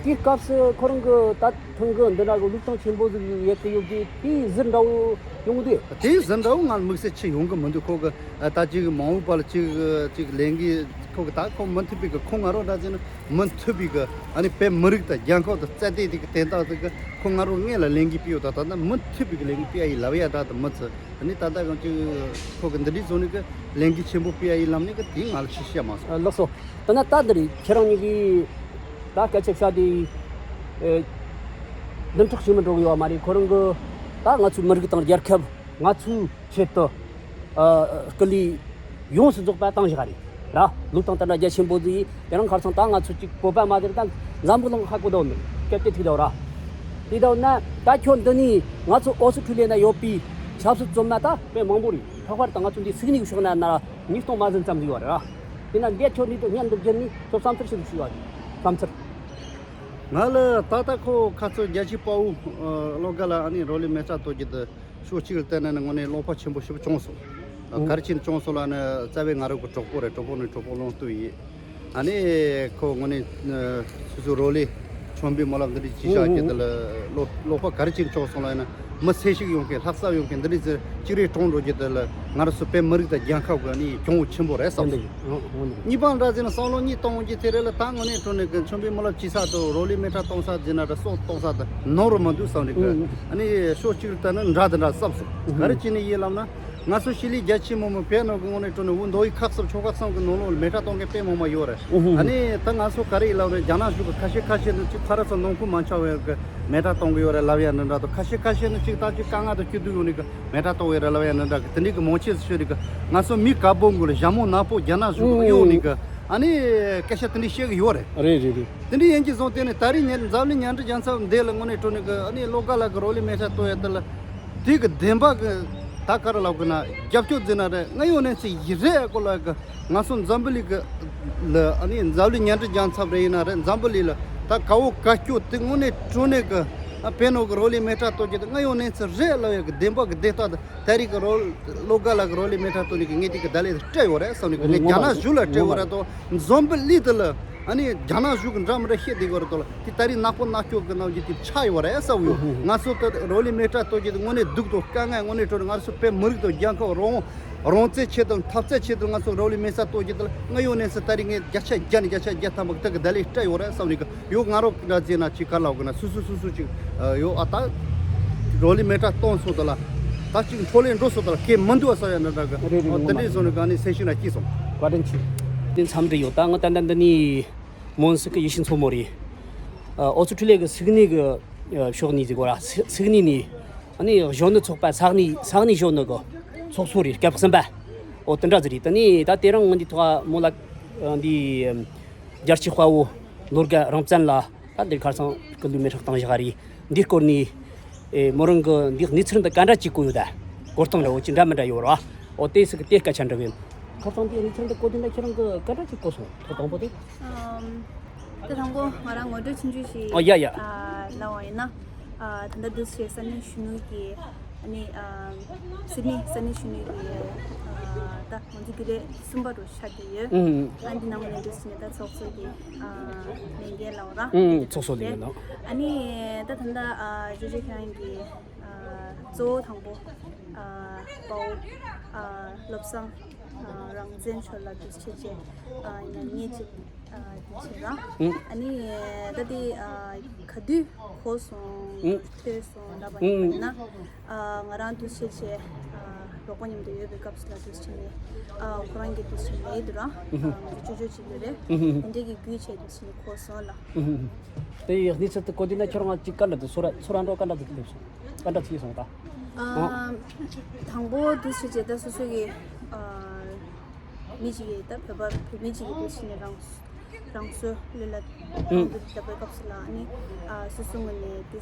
དེའི་སྐབས་སུ་ཁོ་རང་གི་ད་ཐེངས་གི་འདི་འདྲ་གི་ལུགས་དང་ཆེན་པོ་ཟིག་ཡོད་གི་ཡོད་གི། དེའི་ཟུར་འདྲ་བོ་ཡོང་གི་འདུག་དེའི་ཟུར་འདྲ་བོ་ང་ལ་དམིགས་བསལ་ཅི་ཡོང་གི་མི་འདུག་ཁོ་གི་ད་ཅིག་མ་འོངས་པ་ལ་ཅིག་ཅིག་ལས་འགུལ་ཁོ་གི་ད་ཁོ་མུ་མཐུད་པའི་གི། ཁོ་ང་རང་འདྲ་ཟེར་ན། མུ་མཐུད་པའི་གི་ཨ་ནི་བོད་མི་རིགས་དང་རྒྱལ་ཁབ་དང་རྩ་དེ་དེ་གི་དོན་དག་དེ་གི་ཁོ་ང་རང་སྔོན་ལ་ལས་འགུལ་སྤེལ་ཡོད། ད་ད་ནི་མུ་མཐུད་པའི་གི་ལས་འགུལ་སྤེལ་ཡ་ཡིན་ལབ་ཡ་འདྲ་དེ་མི་ཚོ། ཨ་ནི་ད་ལྟ་གང་ཅིག་ཁོ་གི་འདི་འདྲའི་བཟོ་ནི་གི་ལས་འགུལ་ཆེན་པོ་སྤེལ་ཡ་ཡིན་ལབ་ནི་གི་དེ་ང་ལ་ཤེས་བྱ་མ་སོང་། ཨ། ལགས་སོ། ད་ན་ད་འདི་རེད། ཁྱེད་རང་གཉིས་ཀྱིས་ད་སྐད་ཆ་བཤད་དེ། ཨེ། འདུམ་འགྲིག་བྱེད་མི་འགྲོ་གི་ཡོད་མ་རེད། ཁོ་རང་གི་ད་ང་ཚོའི་མི་རིགས་དང་རྒྱལ་ཁབ། ང་ཚོའི་ཆེད་དུ། ཨ། སྐུ་ལུས་ཡོངས་སུ་རྫོགས་པ་བཏང་བཞག་རེད། ར། ལུགས་དང་དེ་འདྲ་རྒྱ་ཆེན་པོ་ཟིག་ཡིན། དེ་རིང་ཁར་སང་ད་ང་ཚོ་གཅིག་བོད་པ་མ་ཟེར། ད་འཛམ་བུ་གླིང་ཧ་གོ་དོ་ནི་སྐད་དེ་ཐིག་དོ་ར། དེ་དོ་ན་ད་ཁྱོད་འདི་ནས་ང་ཚོ་ཨོ་སི་ཁྲུ་ལི་ཡ་ན་ཡོད་པའི་ཆབ་སྲིད་བཙོན་ན་ད་དཔེ་མང་པོ་རེད། ལྷག་པར་དུ་ང་ཚོ་འདི་སིད་ནི་གི་ཕྱོགས་ན་ན་ཉིས་སྟོང་མ་ཟིན་ཙམ་ཟིག་ཡོད་རེད་ར། དེ་ན་འདི་ཁྱོད་འདི་དོ་སྙན་འདི་བརྒྱུད་ནས་ཁྱོད་བསམ་ཚུལ་ཞིག་ཞུ་ཡོད་རེད། བསམ་ཚུལ། ང་ལ་ད་ལྟ་ཁོ་ཁ་ཚོ་རྒྱལ་གཅེས་དཔའ་བོ་ཨ་བློ་དགའ་ལགས་ཨ་ནི་རོ་ལི་མེ་ཏྲ་གཏོང་རྒྱུ་དེ་ཕྱོགས་གཅིག་ལ་བལྟས་ན་ནི་དངོས་གནས་བློ་ཕམ་ཆེན་པོ་ཞེ་པོ་བྱུང་སོང་། ཨ། ག་རེ་བྱས་ནས་བྱུང་སོང་ལབ་ན། རྩ་བའི་ང་རང་གི་གྲོགས་པོ་རེད། གྲོགས་པོ་ནི་གྲོགས་པོ་ལོངས་སྤྲོད་ཡིན། ཨ་ནི་ཁོ་དངོས་གནས་ཨ་སོ་སོའི་རོ་ལི་ཁྲོན་པའི་མོ་ལ་འདི་འདྲ་བྱས་བཞག་རྒྱུ་དེ་ལ་བློ་བློ་ཕམ་ག་རེ་བྱས་ནས་བྱུང་སོང་ལབ་ན། མི་ཚེ་ཞིག་ཡོང་མཁན། ལྷ་ས་ཡོང་མཁན་འདི་འདྲ་ཟེར་གཅིག་རེ་གྲོངས་འགྲོ་རྒྱུ་དེ་ལ་ང་རང་ཚོ་བོད་མི་རིགས་དང་རྒྱལ་ཁབ་ཀྱི་ཨ་ནི་གྱོང་ཆེན་པོ་རེད་བསམ་སོང་། གཉིས་པ་འདྲ་ཟེར་ན་བསམ་བློ་གཉིས་གཏོང་རྒྱུ་དེ་རེད་ལ། ད་དངོས་གནས་དྲང་གནས་ཀྱི་ཁྲོན་པའི་མོ་ལ་བྱེད་ས་དང་རོ་ལི་མེ་ཏྲ་གཏོང་ས་ཟེར་ན་འདྲ། སོག་གཏོང་ས་དང་ནོར་མི་འདུག་བསམ་རེད་གི། ཨ་ནི་ཕྱོགས་གཅིག་ལ་ལྟ་ན་འདྲ་དང་འདྲ་བསམ་སོང་། ག་རེ་བྱས་ནས་ཡིན་ལབ་ན། ང་ཚོ་ཤི་ལི་རྒྱ་ཆེ་མོ་མོ་བོད་ནང་གི་དངོས་གནས་དྲང་གནས་འུ་མདོ་དབུས་ཁག་གསུམ་ཆོལ་ཁ་གསུམ་གི་ནང་ལོགས་ལ་མེ་ཏྲ་གཏོང་མཁན་དཔེ་མང་མ་ཡོད་རེད། ཨ་ནི་ད་ང་ཚོ་ག་རེ་ཡིན་ལབ་རེད། རྒྱ་ནག་གཞུང་གི་ཁ་ཤས་ཁ་ཤས་ནི་ཅིག་ཕ་ར་ཚོ་ནང་ཁུལ་མ་འཆམ་བའི་གི་མེ་ཏྲ་གཏོང་གི་ཡོད་རེད་ལབ་ཡ་འདི་འདྲ་དང་། ཁ་ཤས་ཁ་ཤས་ནི་ཅིག་ད་ཅིག་དཀའ་ངལ་དང་སྐྱིད་སྡུག་ཡོད་ནི་གི་མེ་ཏྲ་གཏོང་གི་ཡོད་རེད་ལབ་ཡ་འདི་འདྲ་གི་དེ་འདྲའི་གི་མང་ཆེ་ཤོས་རིགས་གི་ང་ཚོ་མི་དཀར་པོ་གུན་ལ་ཞྭ་མོ་ནག་པོ་རྒྱ་ནག་གཞུང་གི་གཡོག་ནི་གི་ཨ་ནི་སྐད་ཆ་དེ་འདྲའི་བཤད་གི་ཡོད་རེད། རེད་རེད་རེད། དེ་འདྲའི་ཡིན་གྱི་བཟུང་སྟེ་ནི་ད་རེས་ཉིན་འཛམ་གླིང་མཉམ་འབྲེལ་རྒྱལ་ཚབ་འདི་ལ་དངོས་གནས་དྲང་གནས་གི་ཨ་ནི་བློ་དགའ་ལགས་གི་རོ་ལི་མེ་ཏྲ་གཏོང་ཡ་དེ་ལ། དེ་གི་བདེན་པ་གི་ད་ག་རེ་ལབ་དགོས་ན། རྒྱབ་སྐྱོར་ཟེར་ན་རེད། དངོས་ཡོད་གནས་ཚུལ་ཡིན་རེད་ཀོ་ལ་གི། ང་ཚོ་འཛམ་བུ་གླིང་གི་ལ་ཨ་ནི་འཛམ་གླིང་མཉམ་འབྲེལ་རྒྱལ་ཚབ་རེད། ཡིན་ན་རེད། འཛམ་བུ་གླིང་ལ་ད་དགའ་བོ་དགའ་སྐྱོ་དེ་དངོས་གནས་དྲང་གནས་གི་ཨ་བོད་ནང་གི་རོ་ལི་མེ་ཏྲ་གཏོང་རྒྱུ་དེ་དངོས་ཡོད་གནས་ཚུལ་རེད་ལབ་ཡ་གི་བདེན་པ་གི་བདེན་རྟགས་དེ། ད་རེས་གི་རོ་བློ་དགའ་ལགས་གི་རོ་ལི་མེ་ཏྲ་གཏོང་ནི་གི་ངས་དེ་གི་བརྡ་ལན་དེ་སྤྲད་ཡོད་རེད་བསམ་ནི་གི། ངས་རྒྱ་ནག་གཞུང་ལ་སྤྲད་ཡོད་རེད་དོ། འཛམ་བུ་གླིང་དེ་ལ་ཨ་ནི་རྒྱ་ནག་གཞུང་གི་འདྲ་མི་འདྲ་བཤད་བསྡད་ཡོད་རེད་དོ་ལ། དེ་ད་རེས་ནག་པོ་ནག་སྐྱོ་གི་ནང་གི་དེ་ཆགས་ཡོད་རེད་བསམ་ཡོད། ང་ཚོ་ད་རོ་ལི་མེ་ཏྲ་གཏོང་རྒྱུ་དེ་དངོས་གནས་སྡུག་དང་དཀའ་ངལ། དངོས་གནས་དྲང་གནས་ང་ཚོ་བོད་མི་རིགས་དང་རྒྱལ་ཁབ་རང་དབང་རང་བཙན་ཆེད་དང་འཐབ་རྩོད་ཆེད་དུ་ང་ཚོ་རོ་ལི་མེ་ཏྲ་གཏོང་རྒྱུ་དེ་ལ་དངོས་ཡོད་གནས་ཚུལ་ད་རེས་ངས་བརྒྱ་ཆ་བརྒྱ་ནས་བརྒྱ་ཆ་བརྒྱ་ཐམ་པ་གི་ད་གི་བརྡ་ལན་སྤྲད་ཡོད་རེད་བསམ་ནི་གི། ཡོ། ང་རོ་འདྲ་བྱས་ན་ཅིག་ག་ལབ་དགོས་ན། སུ་སུ་སུ་སུ་ཅིག་ཨ་ཡོ། ཨ་ད་རོ་ལི་མེ་ཏྲ་གཏོང་སོང་དོ་ལ། ད་ཅིག་འཕྲོ་ལས་འགྲོ་སོང་དོ་ལ། གལ་མི་འདུག་ཨ་ས་ཡ་འདྲ་འདྲ་གི། རེད་རེད། ཨོ། དེ་འདྲས་སོང་ནི་ག་ནི་སེ་ཤིན་ན་སྐྱིད་སོང་། བཀའ་དྲིན་ཆེ། དེ་འཚམས་འདྲི་ཡོད། ད་ང་ཏན་ཏན་འདི་ནི་མོན་སི་ཀི་ཡེ་ཤེས་མཚོ་མོ་རེད། ཨ། ཨོ་སི་ཁྲུ་ལི་ཡ་གི་སིད་ནི་གི་ཕྱོགས་ནས་ཟིག་གོ་ར། སིད་ནི་ནས་ཨ་ནི་གཞོན་ནུ་ཚོགས་པ། ས་གནས་ས་གནས་གཞོན་ནུ་གི་ཚོགས་གཙོ་རེད། སྐབས་གསུམ་པ། ཨོ། དེ་འདྲ་ཟིག་རེད། དེ་ནས་ད་དེ་རིང་ང་འདི་ཐོག་མོ་ལ་འདི་རྒྱལ་གཅེས་དཔའ་བོ་བློ་དགའ་རང་བཙན་ལགས། ད་འདིར་ཁར་སང་སྐུ་ལུས་མེ་སྲེག་བཏང་བཞག་རེད། འདིའི་སྐོར་ནས་ཨེ་མོ་རང་གི་འདི་གནས་ཚུལ་འདི་ག་འདྲ་ཅིག་གོ་ཡོད་ད། གོ་སྟངས་འདྲ་བོ་ཅིག་འདྲ་མི་འདྲ་ཡོད་ར། ཨོ་དེ་སུ་གི་དེ་སྐད་ཆ་འདྲ་བོ་ཡིན། ཁར་སང་དེ་གནས་ཚུལ་འདི་གོ་དུས་ན་ཁྱེད་རང་གི་ག་འདྲ་ཅིག་གོ་སོང་། ཐོག་དང་པོ་དེ། ཨམ། དང་པོ་ང་རང་ངོ་སྤྲོད་ཆུང་ཆུང་ཞིག་ཨོ་ཡ་ཡ། ཨ་ལབ་པ་ཡིན་ན། ཨ་ད་ལྟ་འདུག་སེ་ས་གནས་གཞོན་ནུ་གི་ཨ་ནི་ཨ་སིད་ནི་ས་གནས་གཞོན་ནུ་གི་ཨ་ད་ང་ཚོ་རྒྱུན་ལས་གསུམ་པ་རུ་ཆགས་ཀྱི་ཡོད། ཨུམ། ཨ་འདི་ནང་ནས་འདུག་སེ་ནས་ད་ཚོགས་གཙོ་གི་ཨ་ལས་འགན་ལབ་ར། ཨུམ། ཚོགས་གཙོ་ལས་འགན་ལབ། ཨ་ནི་ད་ད་ལྟ་ཨ་ཇོ་ཇོ་ཁྱེད་རང་གི་ཨ་གཙོ་བོ་དང་པོ་ཨ་དཔའ་བོ་ཨ་བློ་བཟང་ཨ་རང་བཙན་མཆོག་ལ་འདུག་སེ་བྱས་ཨ་ཉམས་ཉེས་ཅིག་ཨ་འདི་བྱེད་ར། ཨུ། ཨ་ནི་ད་དེ་ཨ་ག་དུས་གོ་སོང་། ཨུ། ཐོས་སོང་ལབ་པ་ཡིན་ན། ཨ་ང་རང་འདུག་སེ་བྱས་ཨ་རོགས་པ་མཉམ་དུ་ཡོད་པའི་སྐབས་སུ་ལ་འདུག་སེ་བྱས་ནས་ཨ་ཁོ་རང་གི་འདུག་སེ་བྱས་ནས་འདུག་ར། ཨུ། ཨ་ཅོ་ཅོ་ཅིག་ཡོད་རེད། ཨུ། དེ་འདྲས་ཀྱི་བརྒྱུད་བྱས་འདུག་སེ་བྱས་ནས་གོ་སོང་ལ། ཨུ། དེ་ཡི་གནས་ཚུལ་དེ་གོ་དུས་ན་ཁྱོད་རང་ཅིག་བཀའ་འདྲི་འདུག་ཚོར་བ་ཚོར་བ་འདྲ་བོ་བཀའ་འདྲི་འདུག་སླེབས་སོང་། བཀའ་འདྲི་ཚིག་སོང་ད། ཨ་དང་པོ་འདུག་སེ་བྱས་ད་སོ་སོ་གི་ཨ་མི་གཅིག་གིས་ད་བོད་པ་བོད་མི་གཅིག་གིས་འདུག་སེ་ནས་རང་རང་སྲོག་བློས་བླངས་ཨུ། གཏོང་གི་ཡོད་པའི་སྐབས་སུ་ལ་ཨ་ནི་ཨ་སོ་སོ་ངོས་ནས་དེ་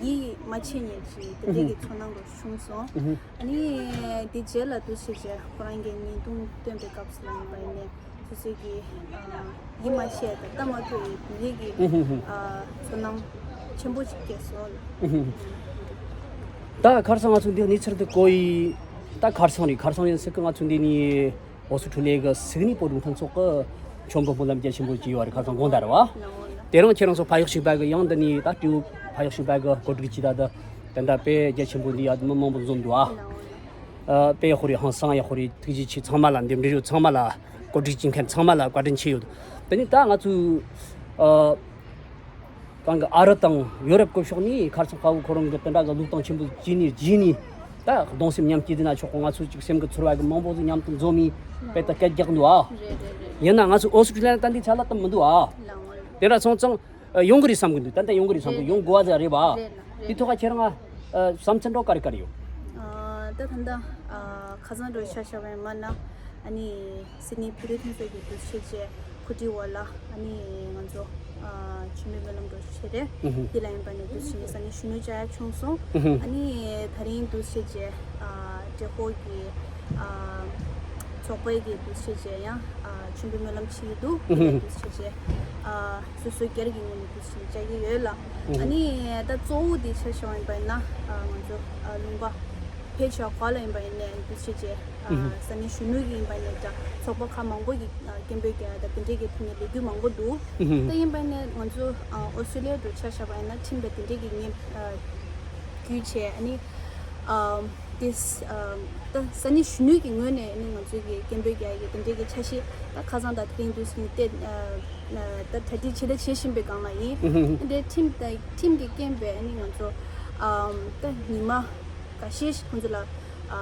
ཡིད་མ་ཆེས་མཁན་ཅིག་དེ་འདྲས་ཀྱི་ཚོར་སྣང་རུ་བྱུང་སོང་། ཨུ་ཧུ། ཨ་ནི་དེ་རྗེས་ལ་འདུག་སེ་བྱས་ཁོ་རང་གིས་བརྙན་ཐུང་བཏོན་པའི་སྐབས་སུ་ལ་ཡིན་པ་ཡིན་ནའི་སོ་སོ་གི་ཨ་ཡིད་མ་ཆེས་དང་ལྟ་མ་ཐུབ་པའི་དེ་འདྲས་ཀྱི་ཨུ་ཧུ་ཧུ། ཨ་ཚོར་སྣང་ཆེན་པོ་ཅིག་སྐྱེས་སོང་། ཨུ་ཧུ་ཧུ། ད་ཁ་སང་ང་ཚོ་འདི་གནས་ཚུལ་འདི་གོ་ཡི། ད་ཁ་སང་རེད། ཁ་སང་ཡིན་སྲིད་གི་ང་ཚོ་འདི་ནི། ཨོ་སི་ཁྲུ་ལི་ཡ་གི་སིད་ནི་བོད་རིགས་མཐུན་ཚོགས་ཀྱི་མཆོད་འབུལ་སྨོན་ལམ་རྒྱ་ཆེན་པོ་བྱས་ཡོད་རེད། ཁ་སང་དགོང་དག་རེད་བ། དེ་རིང་ཁྱེད་རང་ཚོ་ཕ་ཡུལ་གཅིག་པ་གི་ཡང་འདི་ནས་ད་སྤྲེའུ་ཕ་ཡུལ་གཅིག་པ་གི་གོ་སྒྲིག་བྱས་ད་འདི་དེ་འདྲ་དཔེ་རྒྱ་ཆེན་པོ་འདི་ཡ་མི་མང་པོ་འཛོམས་འདུག་ཨ། ཨ་དཔེ་ཡག་པོ་རེད། ཧང་སང་ཡག་པོ་རེད། ཐུགས་རྗེ་ཆེ། ཚང་མ་ལ་འདེམས་སྒྲིག་ཡོད། ཚང་མ་ལ་གོ་སྒྲིག་བྱེད་མཁན་ཚང་མ་ལ་བཀའ་དྲིན་ཆེ་ཡོད། དེ་ནས་ད་ང་ཚོས་ཨ། གང་གི་ཨ་རི་དང་ཡོ་རོབ་སྐོར་ཕྱོགས་ནས་ཁ་སང་དཔའ་བོ་ཁོ་རང་གི་དེ་འདྲ་གི་བློས་གཏོང་ཆེན་པོ་བྱས་ནས་བྱས་ནས་ད་གདུང་སེམས་མཉམ་སྐྱེད་དེ་ན་ཆོག་གོ། ང་ཚོ་ཅིག་སེམས་ཀྱི་ཚོར་བ་གི་མང་པོ་ཟིག་མཉམ་དུ་འཛོམས་ནས་དཔེ་ད་སྐད་རྒྱག་འདུག་ཨ། རེད་རེད་རེད། ཡིན་ན་ང་ཚོ་ཨོ་སི་ཁྲུ་ལི་ཡ་ལ་ད་འདི་ཆ་ལ་ད་མི་འདུག་ཨ། ལའང་། དེ་འདྲ་སོང་ཙང་ཡོང་གི་རེད་བསམ་གི་འདུག་ད་ལྟ་ཡོང་གི་རེད་བསམ་གི། རེད་ཡོང་དགོས་པ་ཟིག་རེད་པ། རེད་ལ། དེ་རེད། ཐོག་ཁ་ཁྱེད་རང་ཨ་བསམ་ཚུལ་འདྲ་བོ་ག་རེ་ག་རེ་ཡོད། ཨ་ད་ད་ལྟ་ཨ་ཁ་སང་འདྲ་བོ་ཆ་བཞག་པ་ཡིན་མ་ན་ཨ་ནི་སིད་ནི་བོད་རིགས་མཐུན་ཚོགས་ཀྱི་འདུག་སེ་བྱས་གོ་སྒྲིག་འོག་ལ་ཨ་ནི་ང་ཚོ་ཨ་མཆོད་འབུལ་སྨོན་ལམ་འདྲ་བོ་བྱས་རེད། ཨུ་ཧུ། འདི་ལ་ཡིན་པ་ནས་འདུག་སེ་ས་གནས་གཞོན་ནུ་བཅར་ཡ་བྱུང་སོང་། ཨུ་ཧུ། ཨ་ནི་ད་རིང་འདུག་སེ་བྱས་ཨ་འབྲེལ་ཁོག་གི་ཨ་ཚོགས་པའི་གི་འདུག་སེ་བྱས་ཡང་ཨ་མཆོད་འབུལ་སྨོན་ལམ་བྱེད་ཀྱི་འདུག་ཨུ་ཧུ། འདི་ལ་འདུག་སེ་བྱས་ཨ་སོ་སོའི་སྒེར་གྱི་ངོས་ནས་འདུག་སེ་བྱ་གི་ཡོད་ལ། ཨ་ནི་ད་གཙོ་བོ་དེ་ཆ་བཞག་པ་ཡིན་པ་ཡིན་ན་ཨ་ང་ཚོ་ཨ་ལུང་པ་ཕལ་ཆེར་ག་ལ་ཡིན་པ་ཡིན་ནའི་འདུག་སེ་བྱས་ཨ་ཨུ་ཧུ། ས་གནས་གཞོན་ནུ་གི་ཡིན་པ་ཡིན་ནའི་འདྲ་ཚོགས་པ་ཁག་མང་པོ་གི་ཨ་སྐད་འབོད་རྒྱག་ཡ་ད་དེ་འདྲས་ཀྱི་ཐོག་ནས་ལས་འགུལ་མང་པོ་འདུག་ཨུ་ཧུ། ད་ཡིན་པ་ཡིན་ནའི་ང་ཚོ་ཨ་ཨོ་སི་ཁྲུ་ལི་ཡ་འདྲ་ཆ་བཞག་པ་ཡིན་ན་ཁྲིམས་དང་དེ་འདྲས་ཀྱི་ངེས་ཨ་བརྒྱུད་བྱས་ཨ་ནི་ཨ་དེ་ཨ་ད་ས་གནས་གཞོན་ནུ་གི་ངོས་ནས་ཨ་ནི་ང་ཚོ་གི་སྐད་འབོད་རྒྱག་ཡ་གི་དེ་འདྲས་ཀྱི་འཆར་གཞི་ད་ཁ་སང་དང་དེ་རིང་འདུག་སེ་བལྟས་ཨ། ད་གྲ་སྒྲིག་བྱེད་ད་བྱེད་བཞིན་པའི་སྒང་ལ་ཡིན། ཨུ་ཧུ། འདི་ཁྲིམས་དང་ཁྲིམས་ཀྱི་རྐྱེན་པས་ཨ་ནི་ང་ཚོ་ཨམ་ད་ཉི་མ་འགའ་ཤས་ཤིག་ཁོང་ཚོ་ལ་ཨ་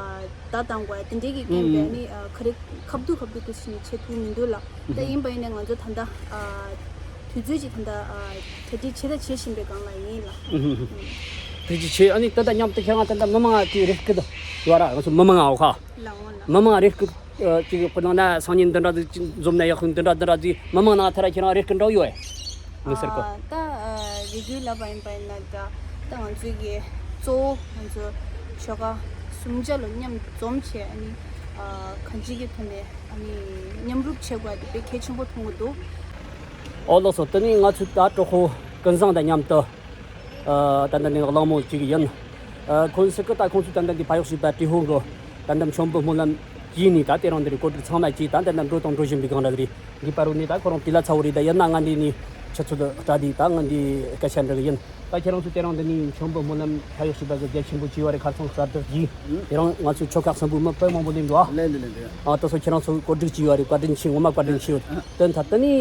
བརྡ་བཏང་དགོས་དེ་འདྲའི་གི་རྐྱེན་པས་ཨ་ནི་ཨ་ག་རེ་ཁ་བསྡུ་ཁ་བསྡུ་དུ་ཕྱིན་ནས་བྱེད་ཐུབ་མི་འདུག་ལ། ད་ཡིན་པ་ཡིན་ནའི་ང་ཚོ་ད་ལྟ་ཨ་དུས་ཚོད་ཅིག་ད་ལྟ་ཨ་གྲ་སྒྲིག་བྱེད་ད་བྱེད་བཞིན་པའི་སྒང་ལ་ཡིན་ལ། ཨུ་ཧུ། ཐུགས་རྗེ་ཆེ། ཨ་ནི་ད་ལྟ་མཉམ་དུ་ཁྱེད་རང་ད་ལྟ་མི་མང་ང་དེ་རེ་སྐུལ་དུ་ཡོད་ར། ང་ཚོ་མི་མང་ང་འོ་ཁ། ལའང་ལ། མི་མང་རེ་སྐུལ་ཅིག་ཁོ་ནང་ན་སང་ཉིན་འདི་འདྲ་ཟིག་འཛོམས་ན་ཡག་ཤོས་འདི་འདྲ་འདི་འདྲ་ཟིག་མི་མང་ནང་ཐད་ར་ཁྱེད་རང་རེ་སྐུལ་འདྲ་བོ་ཡོད་ཨེ། མི་ཟེར་གོ། ཨ་ད་ཨ་རེ་སྐུལ་ལབ་པ་ཡིན་པ་ཡིན་ན་ད་ད་ང་ཚོའི་གི་གཙོ་བོ་ང་ཚོ་ཆོལ་ཁ་སུམ་ཆ་ལ་མཉམ་དུ་འཛོམས་བྱས་ཨ་ནི་ཨ་གང་ཅིའི་གི་ཐོག་ནས་ཨ་ནི་མཉམ་རུབ་བྱེད་དགོས་དེ་དཔེ་གལ་ཆེན་པོ་མཐོང་གི་འདུག་ཨོ་ལགས་སོ། དེ་ནི་ང་ཚོའི་ད་གྲོགས་པོ་ཀུན་བཟང་དང་མཉམ་དུ། ཨ་ད་ལྟ་ནི་གླེང་མོལ་བྱེད་ཀྱི་ཡིན། ཨ་ཁོང་ཚོས་ཀྱི་ད་ཁོང་ཚོས་ད་ལྟ་འདི་ཕ་ཡུལ་གཅིག་པ་ཏྲེ་ཧོང་གི་ད་ལྟ་མཆོད་འབུལ་སྨོན་ལམ་བྱས་ནས་ད་དེ་རིང་འདི་རེད། གོ་སྒྲིག་ཚང་མ་བྱས་ད་ལྟ་འགྲོ་དང་འགྲོ་བཞིན་པའི་སྒང་ར་རེད། འདི་པ་རུ་ནི་ད་ཁོ་རང་དེ་ལ་ཚ་བོ་རེད། ད་ཡིན་ན་ང་འདི་ནི་ཆུ་ཚོད་སྐྲག་དུས་ད་ང་འདི་སྐད་ཆ་འདྲི་གི་ཡིན། ད་ཁྱེད་རང་ཚོ་དེ་རིང་འདི་ནི་མཆོད་འབུལ་སྨོན་ལམ་ཕ་ཡུལ་གཅིག་པ་གི་རྒྱ་ཆེན་པོ་བྱས་པ་རེད། ཁ་སང་གསར་དུ་བགྱིས། དེ་རིང་ང་ཚོའི་ཆོལ་ཁ་གསུམ་པོའི་མི་དཔེ་མང་པོ་སླེབས་འདུག་ཨ། ལེ་ལེ་ལེ་ལེ། ཨ་ད་སོ་ཁྱེད་རང་ཚོ་གོ་སྒྲིག་བྱས་པ་རེད། བཀའ་དྲིན་ཆེ། ངོ་མ་བཀའ་དྲིན་ཆེ་ཡོད། དེ་མཐའ་དེ་ནི།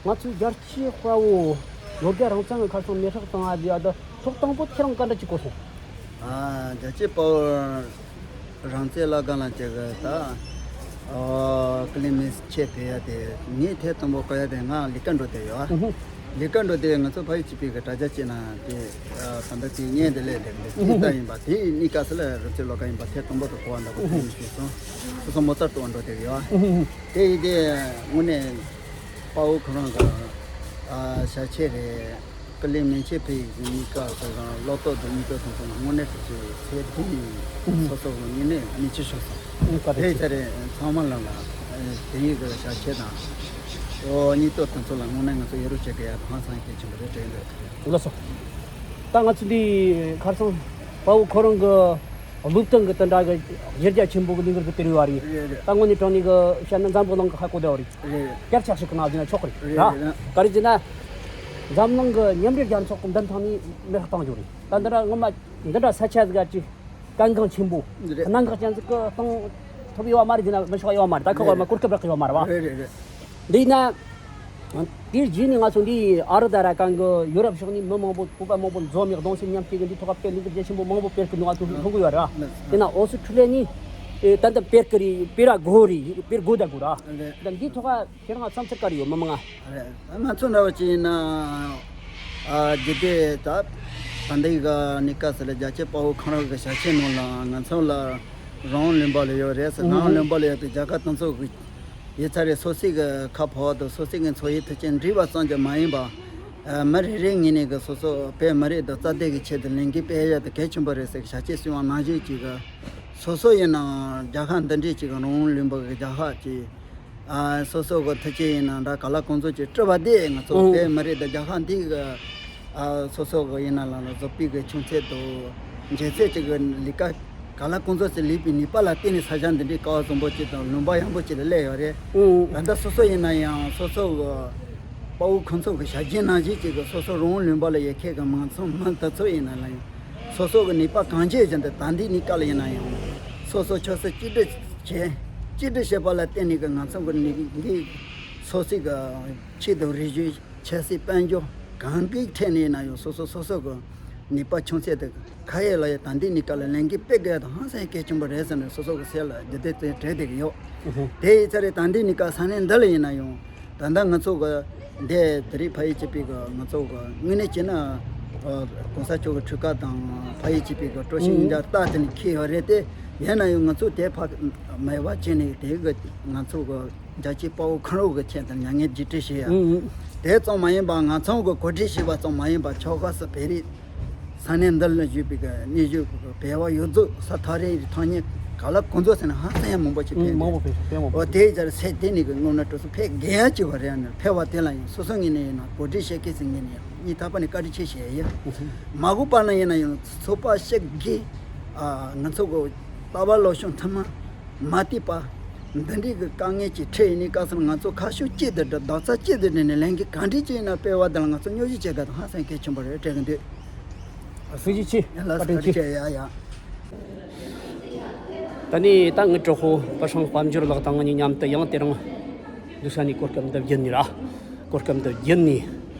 ང་ཚོའི་རྒྱལ་གཅེས་དཔའ་བོ་ལོ་བརྒྱ་རང་བཙན་གྱི་ཁ་སང་མེ་སྲེག་བཏང་བ་དེ་ཨ་ད་ཐོག་དང་པོ་ཁྱེད་རང་ག་འདྲ་ཅིག་གོ་སོང་། ཨ་རྒྱལ་གཅེས་དཔའ་བོ་རང་བཙན་བློས་བཀལ་ལ་བྱེད་གི་ད་ཨོ་ཀི་ལི་མི་ཆེ་ཕེ་ཡ་དེ་ངས་ཐེ་དང་པོ་བཀོད་ཡ་དེ་ང་ལི་ཀ་འགྲོ་དེ་ཡོད་ཨ། ལི་ཀ་འགྲོ་དེ་ང་ཚོ་ཕ་ཡུལ་གཅིག་པའི་གི་དྲ་རྒྱ་ཅིག་ན་དེ་ཨ་ད་ལྟ་དེ་བརྙན་དེ་ལས་དེ་དེ་ད་ཡིན་པ་དེ་གཉིས་ཀ་སི་ལ་རང་བཙན་བློས་བཀལ་ཡིན་པ་ཐེ་དང་པོ་དུ་གོ་བ་འདྲ་པོ་དེ་མི་ཤེས་སོང་། སོ་སོ་མོ་ཏར་དུ་འགྲོ་དེ་ཡོད་ཨ། དེ་ཡིན་དེ་དངོས་གནས། དཔའ་བོ་ཁོ་རང་གི་ཨ་ཞལ་ཆད་རེད། ཀི་ལི་མན་ཆད་ཕེ་ཡི་གཉིས་ཀ་ཁོ་རང་ལོ་ཏོག་དང་གཉིས་ཀ་ཐོང་ཐོང་དངོས་གནས་ཁོ་ཚོའི་ཚེ་འདི་ཡི་སོ་སོ་གི་དངོས་གནས་མི་ཆེ་ཤོས་སོང་། དེ་ཚེ་རེད་ཚང་མ་ལ་ལ་དེ་ཡི་གི་ཞལ་ཆད་དང་ ཨོ་ཉིས་སྟོང་དང་ཚོ་ལ་དངོས་གནས་ང་ཚོ་ཡོ་རོབ་ཆེད་ཀྱི་ཡ་ཐང་སང་གི་ཆེན་པོ་རེད་དྲན་འདུག་ལགས་སོ། ད་ང་ཚོ་འདི་ཁར་སང་དཔའ་བོ་ཁོ་རང་གི་བློ་བརྟན་གི་དེ་འདྲ་གི་གཞི་རྒྱ་ཆེན་པོ་གི་ལས་འགུལ་གི་སྤེལ་ཡོད་རེད། རེད་རེད། ད་དངོས་གནས་དྲང་གནས་གི་བཤད་ན་འཛམ་བུ་གླིང་གི་ཧ་གོ་བདེ་བ་རེད། རེད་རེད། སྐད་ཆ་ཞིག་གི་ནང་ཟིན་ན་ཆོག་གི་རེད། རེད་ར། རེད། ག་རེ་ཟེར་ན། འཛམ་གླིང་གི་མཉམ་འབྲེལ་རྒྱལ་ཚོགས་གི་མདུན་ཐང་ནས་མེ་སྟག་བཏང་རྒྱུ་རེད། ད་འདི་འདྲ་ངོ་མ་འདི་འདྲ་ས་ཆ་ཟིག་ག་ཅིག་གལ་འགངས་ཆེན་པོ། རེད། གནད་འགག་ཅན་ཟིག་གི་གཏོང་ཐུབ་ཡོད་མ་རེད་ཟེར་ན་མི་ཆོག་ཡོད་མ་རེད། ད་ཁ་བར་མ་གོ་སྐབས་རག་གི་ཡོད་མ་རེད་བ། རེད་རེད་རེད། འདི་ཡིན་ན། དེའི་རྗེས་ནས་ང་ཚོ་འདི་ཨ་རི་ད་ར་གང་གི་ཡོ་རོབ་ཕྱོགས་ནས་མི་མང་པོ་བོད་པ་མང་པོ་འཛོམས་ནས་གདུང་སེམས་མཉམ་སྐྱེད་ཀྱི་འདི་ཐོག་ཁ་དཔེ་ལས་འགུལ་རྒྱ་ཆེན་པོ་མང་པོ་སྤེལ་གི་འདུག་ང་ཚོ་མཐོང་གི་ཡོད་རེད་བ། དེ་ན་ཨོ་སི་ཁྲུ་ལེ་ནས་ད་ལྟ་སྤེལ་གི་རེད། སྤེལ་ར་དགོས་རེད། སྤེལ་དགོས་ད་དགོས་ར། ད་འདི་ཐོག་ཁ་ཁྱེད་རང་བསམ་ཚུལ་ག་རེ་ཡོད་མི་མང་ང་། རེད། ང་ཚོ་འདྲ་བ་ཅིག་ཡིན་ན། ཨ་རྒྱུ་དེ་ད་ད་འདི་ག་ནི་ཀ་ས་ལ་རྒྱ་ཆེ་དཔའ་བོ་ཁོང་རང་གི་ཞབས་ཕྱི་ནང་ལ་ང་ཚོ་ལ་རང་ལུང་པ་ལ་ཡོད་རེད་ཟེར། ནང་ལུང་པ་ལ་ཡོད་པའི་རྒྱལ་ཁབ་དང་ཚོ་གི་ཡིད་ཚ་རེ་སོ་སི་གི་ཁ་ཕོ་དང་སོ་སི་གི་ཚོ་ཡི་ཐུགས་ཆེན་འདྲིས་པ་ཙམ་གྱིས་མ་ཡིན་པ། ཨ་མི་རེ་རེ་ངོས་ནས་གི་སོ་སོ་བོད་མི་རིགས་དང་རྩ་དེ་གི་ཆེད་དུ་ལས་འགུལ་སྤེལ་ཡ་དེ་གལ་ཆེན་པོ་རེད་ཟེར་གི་ཞབས་ཕྱི་གསོལ་བ་ནང་བཞིན་ཅིག་གི་སོ་སོ་ཡིན་ནའང་རྒྱལ་ཁབ་འདི་འདྲས་ཅིག་གི་རང་ལུང་པ་གི་རྒྱལ་ཁབ་ཅིག་ཨ་སོ་སོ་གི་ཐུགས་ཆེ་ཡིན་ན་འདྲ་ག་ལ་ཁོང་ཚོ་ཅིག་སྤྲུལ་པ་དེ་ང་ཚོ་ཨང་བོད་མི་རིགས་དང་རྒྱལ་ཁབ་འདི་གི་ཨ་སོ་སོ་གི་ཡིན་ན་ལ་ལ་བཟོ་པའི་གི་ཆུང་ཚད་དང་འཇལ་ཚད་ཅིག་གི་ལས་ཀ་ག་ལ་ཁོང་ཚོ་ཚོ་ལས་པའི་ནུས་པ་ལ་བརྟེན་ནས་ས་ཆ་འདི་འདྲའི་ཀ་བ་བཟང་པོ་ཅིག་དང་ལུང་པ་ཡག་པོ་ཅིག་ལ་སླེབས་ཡོད་རེད། ཨང་། ད་ལྟ་སོ་སོ་ཡིན་ན་ཡང་སོ་སོ་གི་དཔའ་བོ་ཁོང་ཚོ་གི་ཞབས་ཕྱི་ནང་བཞིན་ཅིག་གི་སོ་སོ་རང་ལུང་པ་ལ་ཡོད་མཁན་གི་མང་ཚོགས་མི་དེ་ཚོ་ཡིན་ན་ལ་ཡང་། སོ་སོ་གི་ནུས་པ་གང་ཅི་བཞིན་དུ་ད་ལྟའི་གནས་སྐབས་ལ་ཡིན་ན་ཡང་། སོ་སོ་ཆོས་སྲིད་གཅིག་སྒྲིལ་བྱེད། གཅིག་སྒྲིལ་བྱེད་པ་ལ་བརྟེན་ནས་གི་ང་ཚོ་གི་ནི་འདི་སོ་སོའི་གི་ཆེད་དུ་རེ་ཞུ་ཆབ་སྲིད་དཔལ་འབྱོར་གང་གི་ཐད་ནས་ཡིན་ན་ཡང་སོ་སོ་སོ་སོ་གི་ནུས་པ་ཆུང་ཚད་དུ་ག་ཡེ་ལ་ཡེ་ད་ལྟའི་གནས་སྐབས་ལ་ལས་འགུལ་སྤེལ་དགོས་ཡ་དང་ཧང་སང་གལ་ཆེན་པོ་རེད་ཟེར་ནས་སོ་སོ་གི་སེམས་ལ་རྒྱུ་དེ་དེ་དྲན་བསྡད་ཀྱི་ཡོད། དེ་ཡིན་ཚེ་རེད་ད་ལྟའི་གནས་སྐབས་ས་གནས་འདི་ལ་ཡིན་ན་ཡང་། ད་ལྟ་ང་ཚོ་གི་འདི་དེ་རིང་ཕ་ཡུལ་གཅིག་པའི་གི་ང་ཚོ་གི་དངོས་གནས་བྱས་ན་ཨ་གོང་ས་མཆོག་གི་འཁྲུངས་སྐར་དང་ཕ་ཡུལ་གཅིག་པའི་གི་སྤྲོ་ཆེན་ཨང་། ཉིན་ལྟར་དེ་ནས་འཁེལ་ཡོད་རེད་དེ། ཡིན་ན་ཡང་ང་ཚོ་དེ་ཕ་མེད་པ་བྱས་ནས་དེ་གི་ང་ཚོ་གི་རྒྱལ་གཅེས་དཔའ་བོ་ཁོང་རང་གི་ཆེད་དུ་མྱ་ངན་རྗེས་དྲན་བྱེད་ཡ། ཨང་ཨང་། དེ་ཙམ་མ་ཡིན་པ་ང་ཚོ་གི་གོ་སྒྲིག་བྱས་པ་ཙམ་མ་ཡིན་པ་ཆོལ་ཁ་སུ་བོད་རིགས། ས་གནས་འདི་ལ་བཞུགས་པའི་གི་གནས་བཞུགས་བོད་པ་ཡོངས་རྫོགས་ས་ཐག་རིང་རིང་ཐག་ཉེ་ག་ལ་ཁོང་ཚོ་ཟེར་ན་ཧང་སང་ཡང་མང་པོ་ཞིག་ཕེབས་མང་པོ་ཕེབས་ཕེབས་མང་པོ། འོ་དེའི་རྒྱལ་སྲས་དེ་ནས་གི་སྔོན་ན་གྲོས་ཚོགས་ཕེབས་དགོས་ཡ་ཅིག་བ་རེད་ནས་ཕེབས་པ་དེ་ལ་ཡང་སོ་སོ་ངོས་ནས་ཡིན་ན་གོ་སྒྲིག་བྱེད་མཁན་ཟེར་ངོས་ནས་ཡང་སྙིང་ཐག་པ་ནས་བཀའ་དྲིན་ཆེ་ཞུ་ཡ་ཡིན། མ་གོ་པ་ན་ཡིན་ན་ཡང་ཚོགས་པ་ཞིག་གིས་ང་ཚོ་གི་རྟ་པ་ལོ་ཤོང་ཐུན་མ་མ་བལྟས་པ། འདི་འདྲའི་གི་དཀའ་ངལ་གྱི་ཁྲོད་ཡིན་ནའི་སྐབས་སུ་ང་ཚོ་ཁ་ཕྱོགས་གཅིག་ཏུ་སྒྲིལ་རྡོག་རྩ་གཅིག་ཏུ་སྒྲིལ་ནས་ལས་འགུལ་གང་འདྲ་ཅིག་ཡིན་ན་སྤེལ་བ་དེ་ལ་ང་ཚོ་སྙོབ་བཤེར་བྱེད་དགོས་དང་ཧང་སང་གལ་ཆེན་པོ་རེད་དྲན་གི་འདུག་ཐུགས་རྗེ་ཆེ། ལགས་སོ། བཀའ་དྲིན་ཆེ། ཡ་ཡ། ད་ནི་ད་ངའི་གྲོགས་པོ་པ་སངས་དཔལ་འབྱོར་ལགས་དང་ང་གཉིས་མཉམ་དུ་ཡང་དེ་རིང་འདུག་ས་ནས་གོ་སྐབས་འདི་བརྒྱུད་ནས་ར། གོ་སྐབས་འདི་བརྒྱུད་ནས་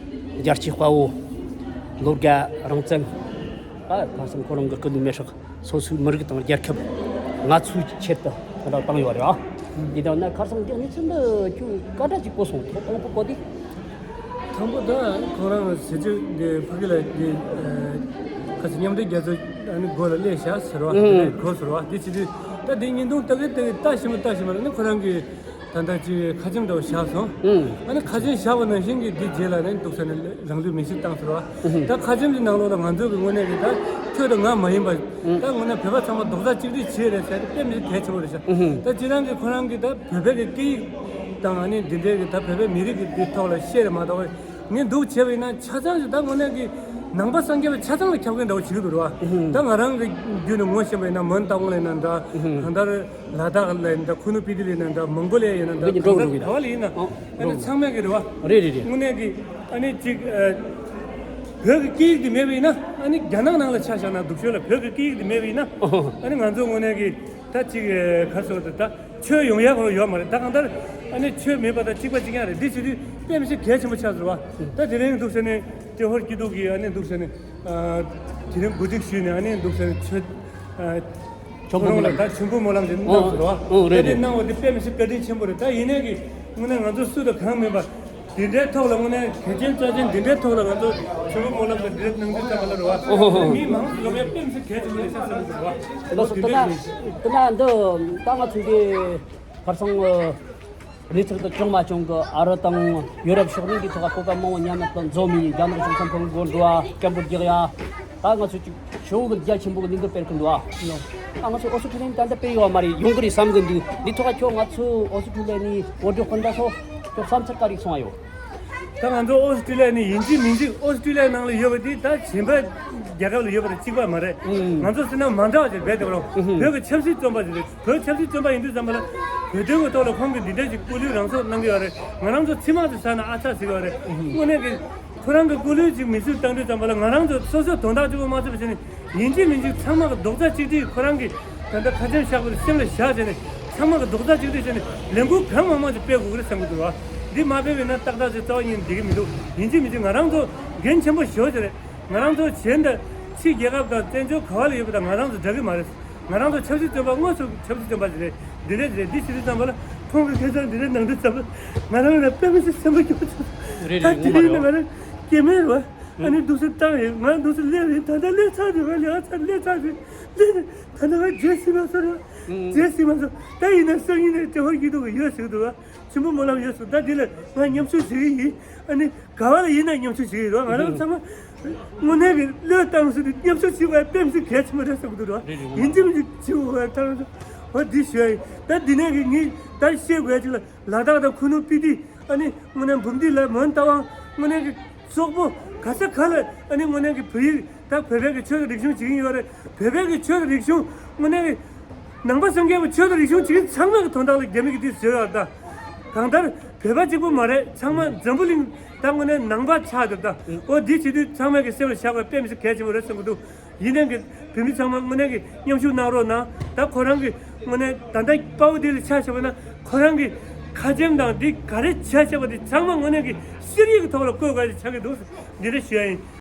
རྒྱལ་གཅེས་དཔའ་བོ་ལོ་དགའ་རང་བཙན། ད་ཁ་སང་ཁོ་རང་གི་སྐུ་ལུས་མེ་སྲེག་སོ་སོའི་མི་རིགས་དང་རྒྱལ་ཁབ་ང་ཚོའི་ཆེད་དུ་དེ་འདྲ་བཏང་ཡོད་རེད་ཨ། འདི་དང་ན་ཁ་སང་འདི་གནས་ཚུལ་འདི་ཁྱོད་བཀའ་དྲིན་ཆེ་གོ་སོང་། ཐོག་དང་པོ་གོ་དུས། དང་པོ་ད་ཁོ་རང་ཟེར་རྒྱུ་འདི་ཕ་གི་ལ་འདི་ཁ་སང་མཉམ་འབྲེལ་རྒྱལ་ཚོགས་ཨ་ནི་སྒོ་ལ་སླེབས་བཞག་ཟེར་བ་དེ་གོ་ཟེར་བ་དེ་བྱེད་དུས་ད་འདི་བརྙན་ཐུང་ལྟ་གི་ལྟ་གི་ལྟ་ཞིམ་པོ་ལྟ་ཞིམ་པོ་ཨ་ནི་ཁོ་རང་གི་ད་ལྟ་ཅིག་ཁ་ཆེམས་འདྲ་བོ་བཞག་སོང་། ཨང་། ཨ་ནི་ཁ་ཆེམས་བཞག་པ་ནང་བཞིན་གྱི་འདི་རྗེས་ལ་ནི་འདུག་ས་ནས་རང་ལུས་མེ་ཤི་བཏང་ཟེར་བ། ཨང་། ད་ཁ་ཆེམས་འདི་ནང་ལོགས་ལ་ང་ཚོ་གི་དངོས་གནས་ཀྱི་ད་ཁྱོད་དང་ང་མ་ཡིན་པ། ཨང་། ད་དངོས་གནས་བོད་པ་ཚང་མ་རྡོག་རྩ་གཅིག་སྒྲིལ་བྱེད་རེད་ཟེར་ཏེ་དཔེ་མི་སྲིད་གལ་ཆེན་པོ་རེད་ཤག་ཨང་། ད་སྤྱིར་བཏང་གི་ཁོ་རང་གི་ད་བོད་པའི་གི་སྐད་ཡིག་དང་ཨ་ནི་འདི་འདྲའི་གི་ད་བོད་པའི་མི་རིགས་ཀྱི་འདི་ཐོག་ལ་བཤད་རེད་མ་གཏོགས། ངས་འདུག་བྱས་པ་ཡིན་ན་ཆ་ཚང་ཞིག་ད་དངོས་གནས་ཀྱི་ནང་པ་སངས་རྒྱས་པ་ཆ་ཚང་ལ་ཁྱབ་མཁན་འདྲ་བོ་བྱེད་ཀྱི་འདུག་རེད་བ། ཨུ་ཧུ། ད་ང་རང་གི་བརྒྱུད་ནས་ངོ་ཤེས་པ་ཡིན་ན་མོན་རྟ་དབང་ལ་ཡིན་ན་འདྲ། ཨུ་ཧུ། གང་ལྟར་ལ་དྭགས་ལ་ཡིན་ན་འདྲ། ཁུ་ནུ་པི་ཏི་ལ་ཡིན་ན་འདྲ། མོང་གོ་ལི་ཡ་ཡིན་ན་འདྲ། འདི་འགྲོ་གང་ལྟར་འགྲོ་གི་ག་བ་ལ་ཡིན་ན། ཨོ། ཨ་ནི་འགྲོ་ཚང་མས་ཀྱི་རེད་བ། རེད་རེད་རེད། དངོས་གནས་ཀྱི་ཨ་ནི་ཅིག་ཨ། བོད་ཀྱི་སྐད་ཡིག་འདི་མེད་པ་ཡིན་ན་ཨ་ནི་རྒྱ་ནག་ནང་ལ་ཆ་བཞག་ན་སྡུག་ཤོས་ལ་བོད་ཀྱི་སྐད་ཡིག་འདི་མེད་པ་ཡིན་ན། ཨོ། ཨ་ནི་ང་ཚོ་དངོས་གནས་ཀྱི། ད་ཅིག་ག་རེ་ཟེར་བ་དེ་ད་ཆོས་ཡོང་ཡག་ཡོད་མ་རེད། ད་གང་ལྟར་ཨ་ནི་ཆོས་མེད་པ་དང་གཅིག་པ་གཅིག་རྐྱང་རེད། འདི་བྱེད་དུས་དཔེ་མི་སྲིད་གལ་ཆེན་པོ་ཆགས་ཟེར་བ། ད་དེ་རིང་འདུག་ཟེར་ནས་ཏྲེ་ཧོར་སྐྱིད་སྡུག་གི་ཨ་ནི་འདུག་ཟེར་ནས་དེ་རིང་གོ་སྒྲིག་ཞུས་ནས་ཨ་ནི་འདུག་ཟེར་ནས་ཆོས་ཆོས་འབུམ་ཁོ་རང་ལ་ད་ཆོས་འབུམ་སྨོན་ལམ་དེ་གནང་ཟེར་བ། ཨོ་ཨོ་རེད་ད་དེ་རེད། གནང་བ་དེ་དཔེ་མི་སྲིད་བཀའ་དྲིན་ཆེན་པོ་རེད། ད་ཡིན་ནའི་གི་དངོས་གནས་ང་ཚོ་སུ་དང་གང་མིན་པ། དེ་འདྲའི་ཐོག་ལ་དངོས་གནས་གལ་ཆེན་རྩ་ཆེན་དེ་འདྲའི་ཐོག་ལ་ང་ཚོ་ཆུ་བོ་སྨོན་ལམ་དང་འདི་འདྲའི་གནང་རྒྱུ་ཙམ་པ་ལ་རེད་བ། ཨོ་ཧོ་ཧོ། མི་མང་ཙམ་ཡོང་ཡ་དཔེ་མི་སྲིད་གལ་ཆེན་པོ་རེད་ཤག་བསམ་གྱི་འདུག་བ། ལགས་སོ། དེ་དེ་ན་འདྲའི་དེ་ན་འདི་ད་ང་ཚོ་འདི་ཁར་སང་གནས་ཚུལ་དུ་བྱུང་མ་བྱུང་གི་ཨ་རི་དང་ཡོ་རོབ་ཕྱོགས་གཉིས་ཀྱི་ཐོག་བོད་པ་མང་བོ་མཉམ་དུ་འཛོམས་ནས་རྒྱ་ནག་གཞུང་ཚབ་ཁང་སྒོ་འགྲོ་བ་སྐད་འབོད་རྒྱག་ཡ། ད་ང་ཚོ་ཅིག་ཆུ་བོ་གི་རྒྱ་ཆེན་པོ་གི་གླིང་ག་སྤེལ་གི་འདུག་ཨ། ད་ང་ཚོ་ཨོ་སི་ཁྲུ་ལི་ཡ་ནས་ད་ལྟ་སྤེལ་ཡོད་མ་རེད། ཡོང་གི་རེད་བསམ་གི་འདུག་འདི་ཐོག་ཁ་ཁྱོད་ང་ཚོ་ཨོ་སི་ཁྲུ་ལི་ཡ་ནས་འོ་སྤྲོ་སྤུན་ཟླ་ཚོ། བསམ་ཚུལ་ག་རེ་གསུང་ཡ་ཡོད། ད་ང་ཚོ་ཨོ་སི་ཀྲི་ལི་ཡ་ནས་ཡིན་གཅིག་མིན་གཅིག་ཨོ་སི་ཀྲི་ལི་ཡ་ནང་ལ་ཡོད་པ་དེ་ད་གཞན་པ་རྒྱལ་ཁབ་ལ་ཡོད་པ་དང་གཅིག་པ་མ་རེད། ཨང་། ང་ཚོ་ཟེར་ན་མ་འདྲ་བ་ཅིག་རྦད་དེ་རང་། ཨང་། བོད་ཀྱི་ཆབ་སྲིད་བཙོན་པ་ཞིག་རེད། བོད་ཆབ་སྲིད་བཙོན་པ་ཡིན་དུས་ཙམ་པ་ལ་བོད་དོན་གྱི་ཐོག་ལ་ཁོང་གིས་འདི་འདྲ་ཞིག་སྐུ་ལུས་རང་སྲོག་གནང་གི་ཡོད་རེད། ང་རང་ཚོ་ཚིག་མང་དུ་ཟ་ན་ཨ་ཚ་ཟེར་གི་ཡོད་རེད། ཨང་། དངོས་གནས་ཀྱི་ཁོ་རང་གི་སྐུ་ལུས་ཅིག་མི་གསོད་བཏང་དུས་ཙམ་པ་ལ་ང་རང་ཚོ་སོ་སོའི་དོན་དག་གཅིག་པོ་མ་ཚད་པ་བྱས་ནས། ཡིན་གཅིག་མིན་གཅིག་ཚང་མ་གི་རྡོག་རྩ་གཅིག་སྒྲིལ། ཁོ་རང་གི་ད་ལྟ་ཁ་ཆེམས་བཞག་པ་དེ་སེམས་ལ་བཞག་བྱས་ནས་ཚང་མ་གི་རྡོག་རྩ་གཅིག་སྒྲིལ་བྱས་ནས་ལས་འགུལ་གང་མང་མང་ཅིག་སྤེལ་དགོས་ཀྱི་རེད་བསམ་གྱི་འདུག་བ། འདི་མ་སྤེལ་བས་ན་ཏག་ཏག་ཅིག་རྩ་བ་ཉིད་ནས་འགྲིག་གི་མི་འདུག་ཡིན་གཅིག་མིན་གཅིག་ང་རང་ཚོ་འགན་ཆེན་པོ་ཞེ་པོ་ཅིག་རེད། ང་རང་ཚོ་གཞན་དང་ཕྱི་རྒྱལ་ཁབ་དང་བཙན་བྱོལ་ག་བ་ལ་ཡོད་པ་དང་ང་རང་ཚོ་འདྲ་གི་མ་རེད། ང་རང་ཚོ་ཆབ་སྲིད་བཙོན་པ་དངོས་སུ་ཆབ་སྲིད་བཙོན་པ་ཞིག་རེད། འདི་རེད་རེད། འདི་ཞིག་རེད་ཙམ་པ་ལ་ཁོང་གི་སྐད་ཆ་འདི་རེད་ནང་དུ་ཙམ་པ་ང་རང་ལ་དཔེ་མི་སྲིད་སེམས་པ་སྐྱོ་བ་ཅིག་རེད་ད་རེད། དེ་ངོ་མ་རེད་རེད་ན་ང་རང་སྐྱེ་དམན་རེད་བ། ཨ་ནི་འདུག་སེ་བཏང་ཡིན། ང་འདུག་སེ་སླེབས་ཡིན། ད་ལྟ་སླེབས་ཚར་འདུག་ང་ལས་ཚར་སླེབས་ཚར་འདུག་སླེབས་ནས་ད་ལྟ་ང་རྗེས་སུ་མ་སོང་ར། རྗེས་སུ་མ་སོང་། ད་ཡིན་ན་སང་ཉིན་ནས་དྲན་པ་སྐྱིད་སྡུག་གི་ཡོད་ཟེར་གི་འདུག་བ། ཆེན་པོ་སྨོན་ལམ་ཡོད་ཟེར། ད་འདི་ལ་ང་མཉམ་ཞུགས་བྱེད་ཀྱི་ཡིན། ཨ་ནི་ག་བ་ལ་ཡིན་ན་མཉམ་ཞུགས་བྱེད་ཀྱི་ཡིན་རོགས། ང་རང་ཚང་མ་དངོས་གནས་ཀྱི་བློས་བཏང་ཟེར་དུས་མཉམ་ཞུགས་བྱེད་དགོས་དཔེ་མི་སྲིད་གལ་ཆེན་པོ་རེད་བསམ་གི་འདུག་རོགས། ཡིན་གཅིག་མིན་གཅིག་བྱེད་དགོས་ད་རང་ཚོ། འོ་འདི་ཞུ་ཡ་ཡིན། ད་འདི་ནས་ཀྱི་ངས་ད་བཤད་དགོས་ཡ་ཅིག་ལ། ལ་དྭགས་དང་ཁུ་ནུ་སྤི་ཏི། ཨ་ནི་དངོས་གནས་འབུམ་སྡེ་ལ་མོན་རྟ་དབང་། དངོས་གནས་ཀྱི་སོག་པོ་ག་ས་ག་ལ་ཨ་ནི་དངོས་གནས་ཀྱི་བོད་ཡིག་ད་བོད་པའི་གི་ཆོས་དང་རིག་གཞུང་བྱེད་ཀྱི་ཡོད་རེད། བོད་པའི་གི་ཆོས་དང་རིག་གཞུང་དངོས་གནས་ཀྱི་ནང་པ་སངས་རྒྱས་པའི་ཆོས་དང་རིག་གཞུང་བྱེད་ཀྱི་ཚང་མ་གི་དོན་དག་ལ་རྒྱ་མི་གི་དེ་བཟོས་ཡོད་རེད། ད་གང་ལྟར་བོད་པ་གཅིག་པུ་མ་རེད། ཚང་མ་འཛམ་བུ་གླིང་ད་དངོས་གནས་ནང་པ་ཆགས་འདུག་ད་འོ་འདི་བྱེད་དུས་ཚང་མ་གི་སེམས་ལ་བཞག་པ་དཔེ་མི་སྲིད་གལ་ཆེན་པོ་རེད་བསམ་གི་འདུག་ཡིན་ནའང་གི་བོད་མི་ཚང་མ་དངོས་གནས་ཀྱི་མཉམ་ཞུགས་གནང་རོགས་གནང་། ད་ཁོ་རང་གི་དངོས་གནས་ད་ལྟ་དཔའ་བོ་འདི་ལ་ཆ་བཞག་པ་ན་ཁོ་རང་གི་ཁ་ཆེམས་དང་འདི་ག་རེ་བྱས་བྱས་པ་འདི་ཚང་མ་དངོས་གནས་ཀྱི་ཤེས་རིག་གི་ཐོག་ལ་བཀོད་དགོས་ཀྱི་ཆགས་ཀྱི་འདུག་འདི་འདྲ་ཞུ་ཡ་ཡིན།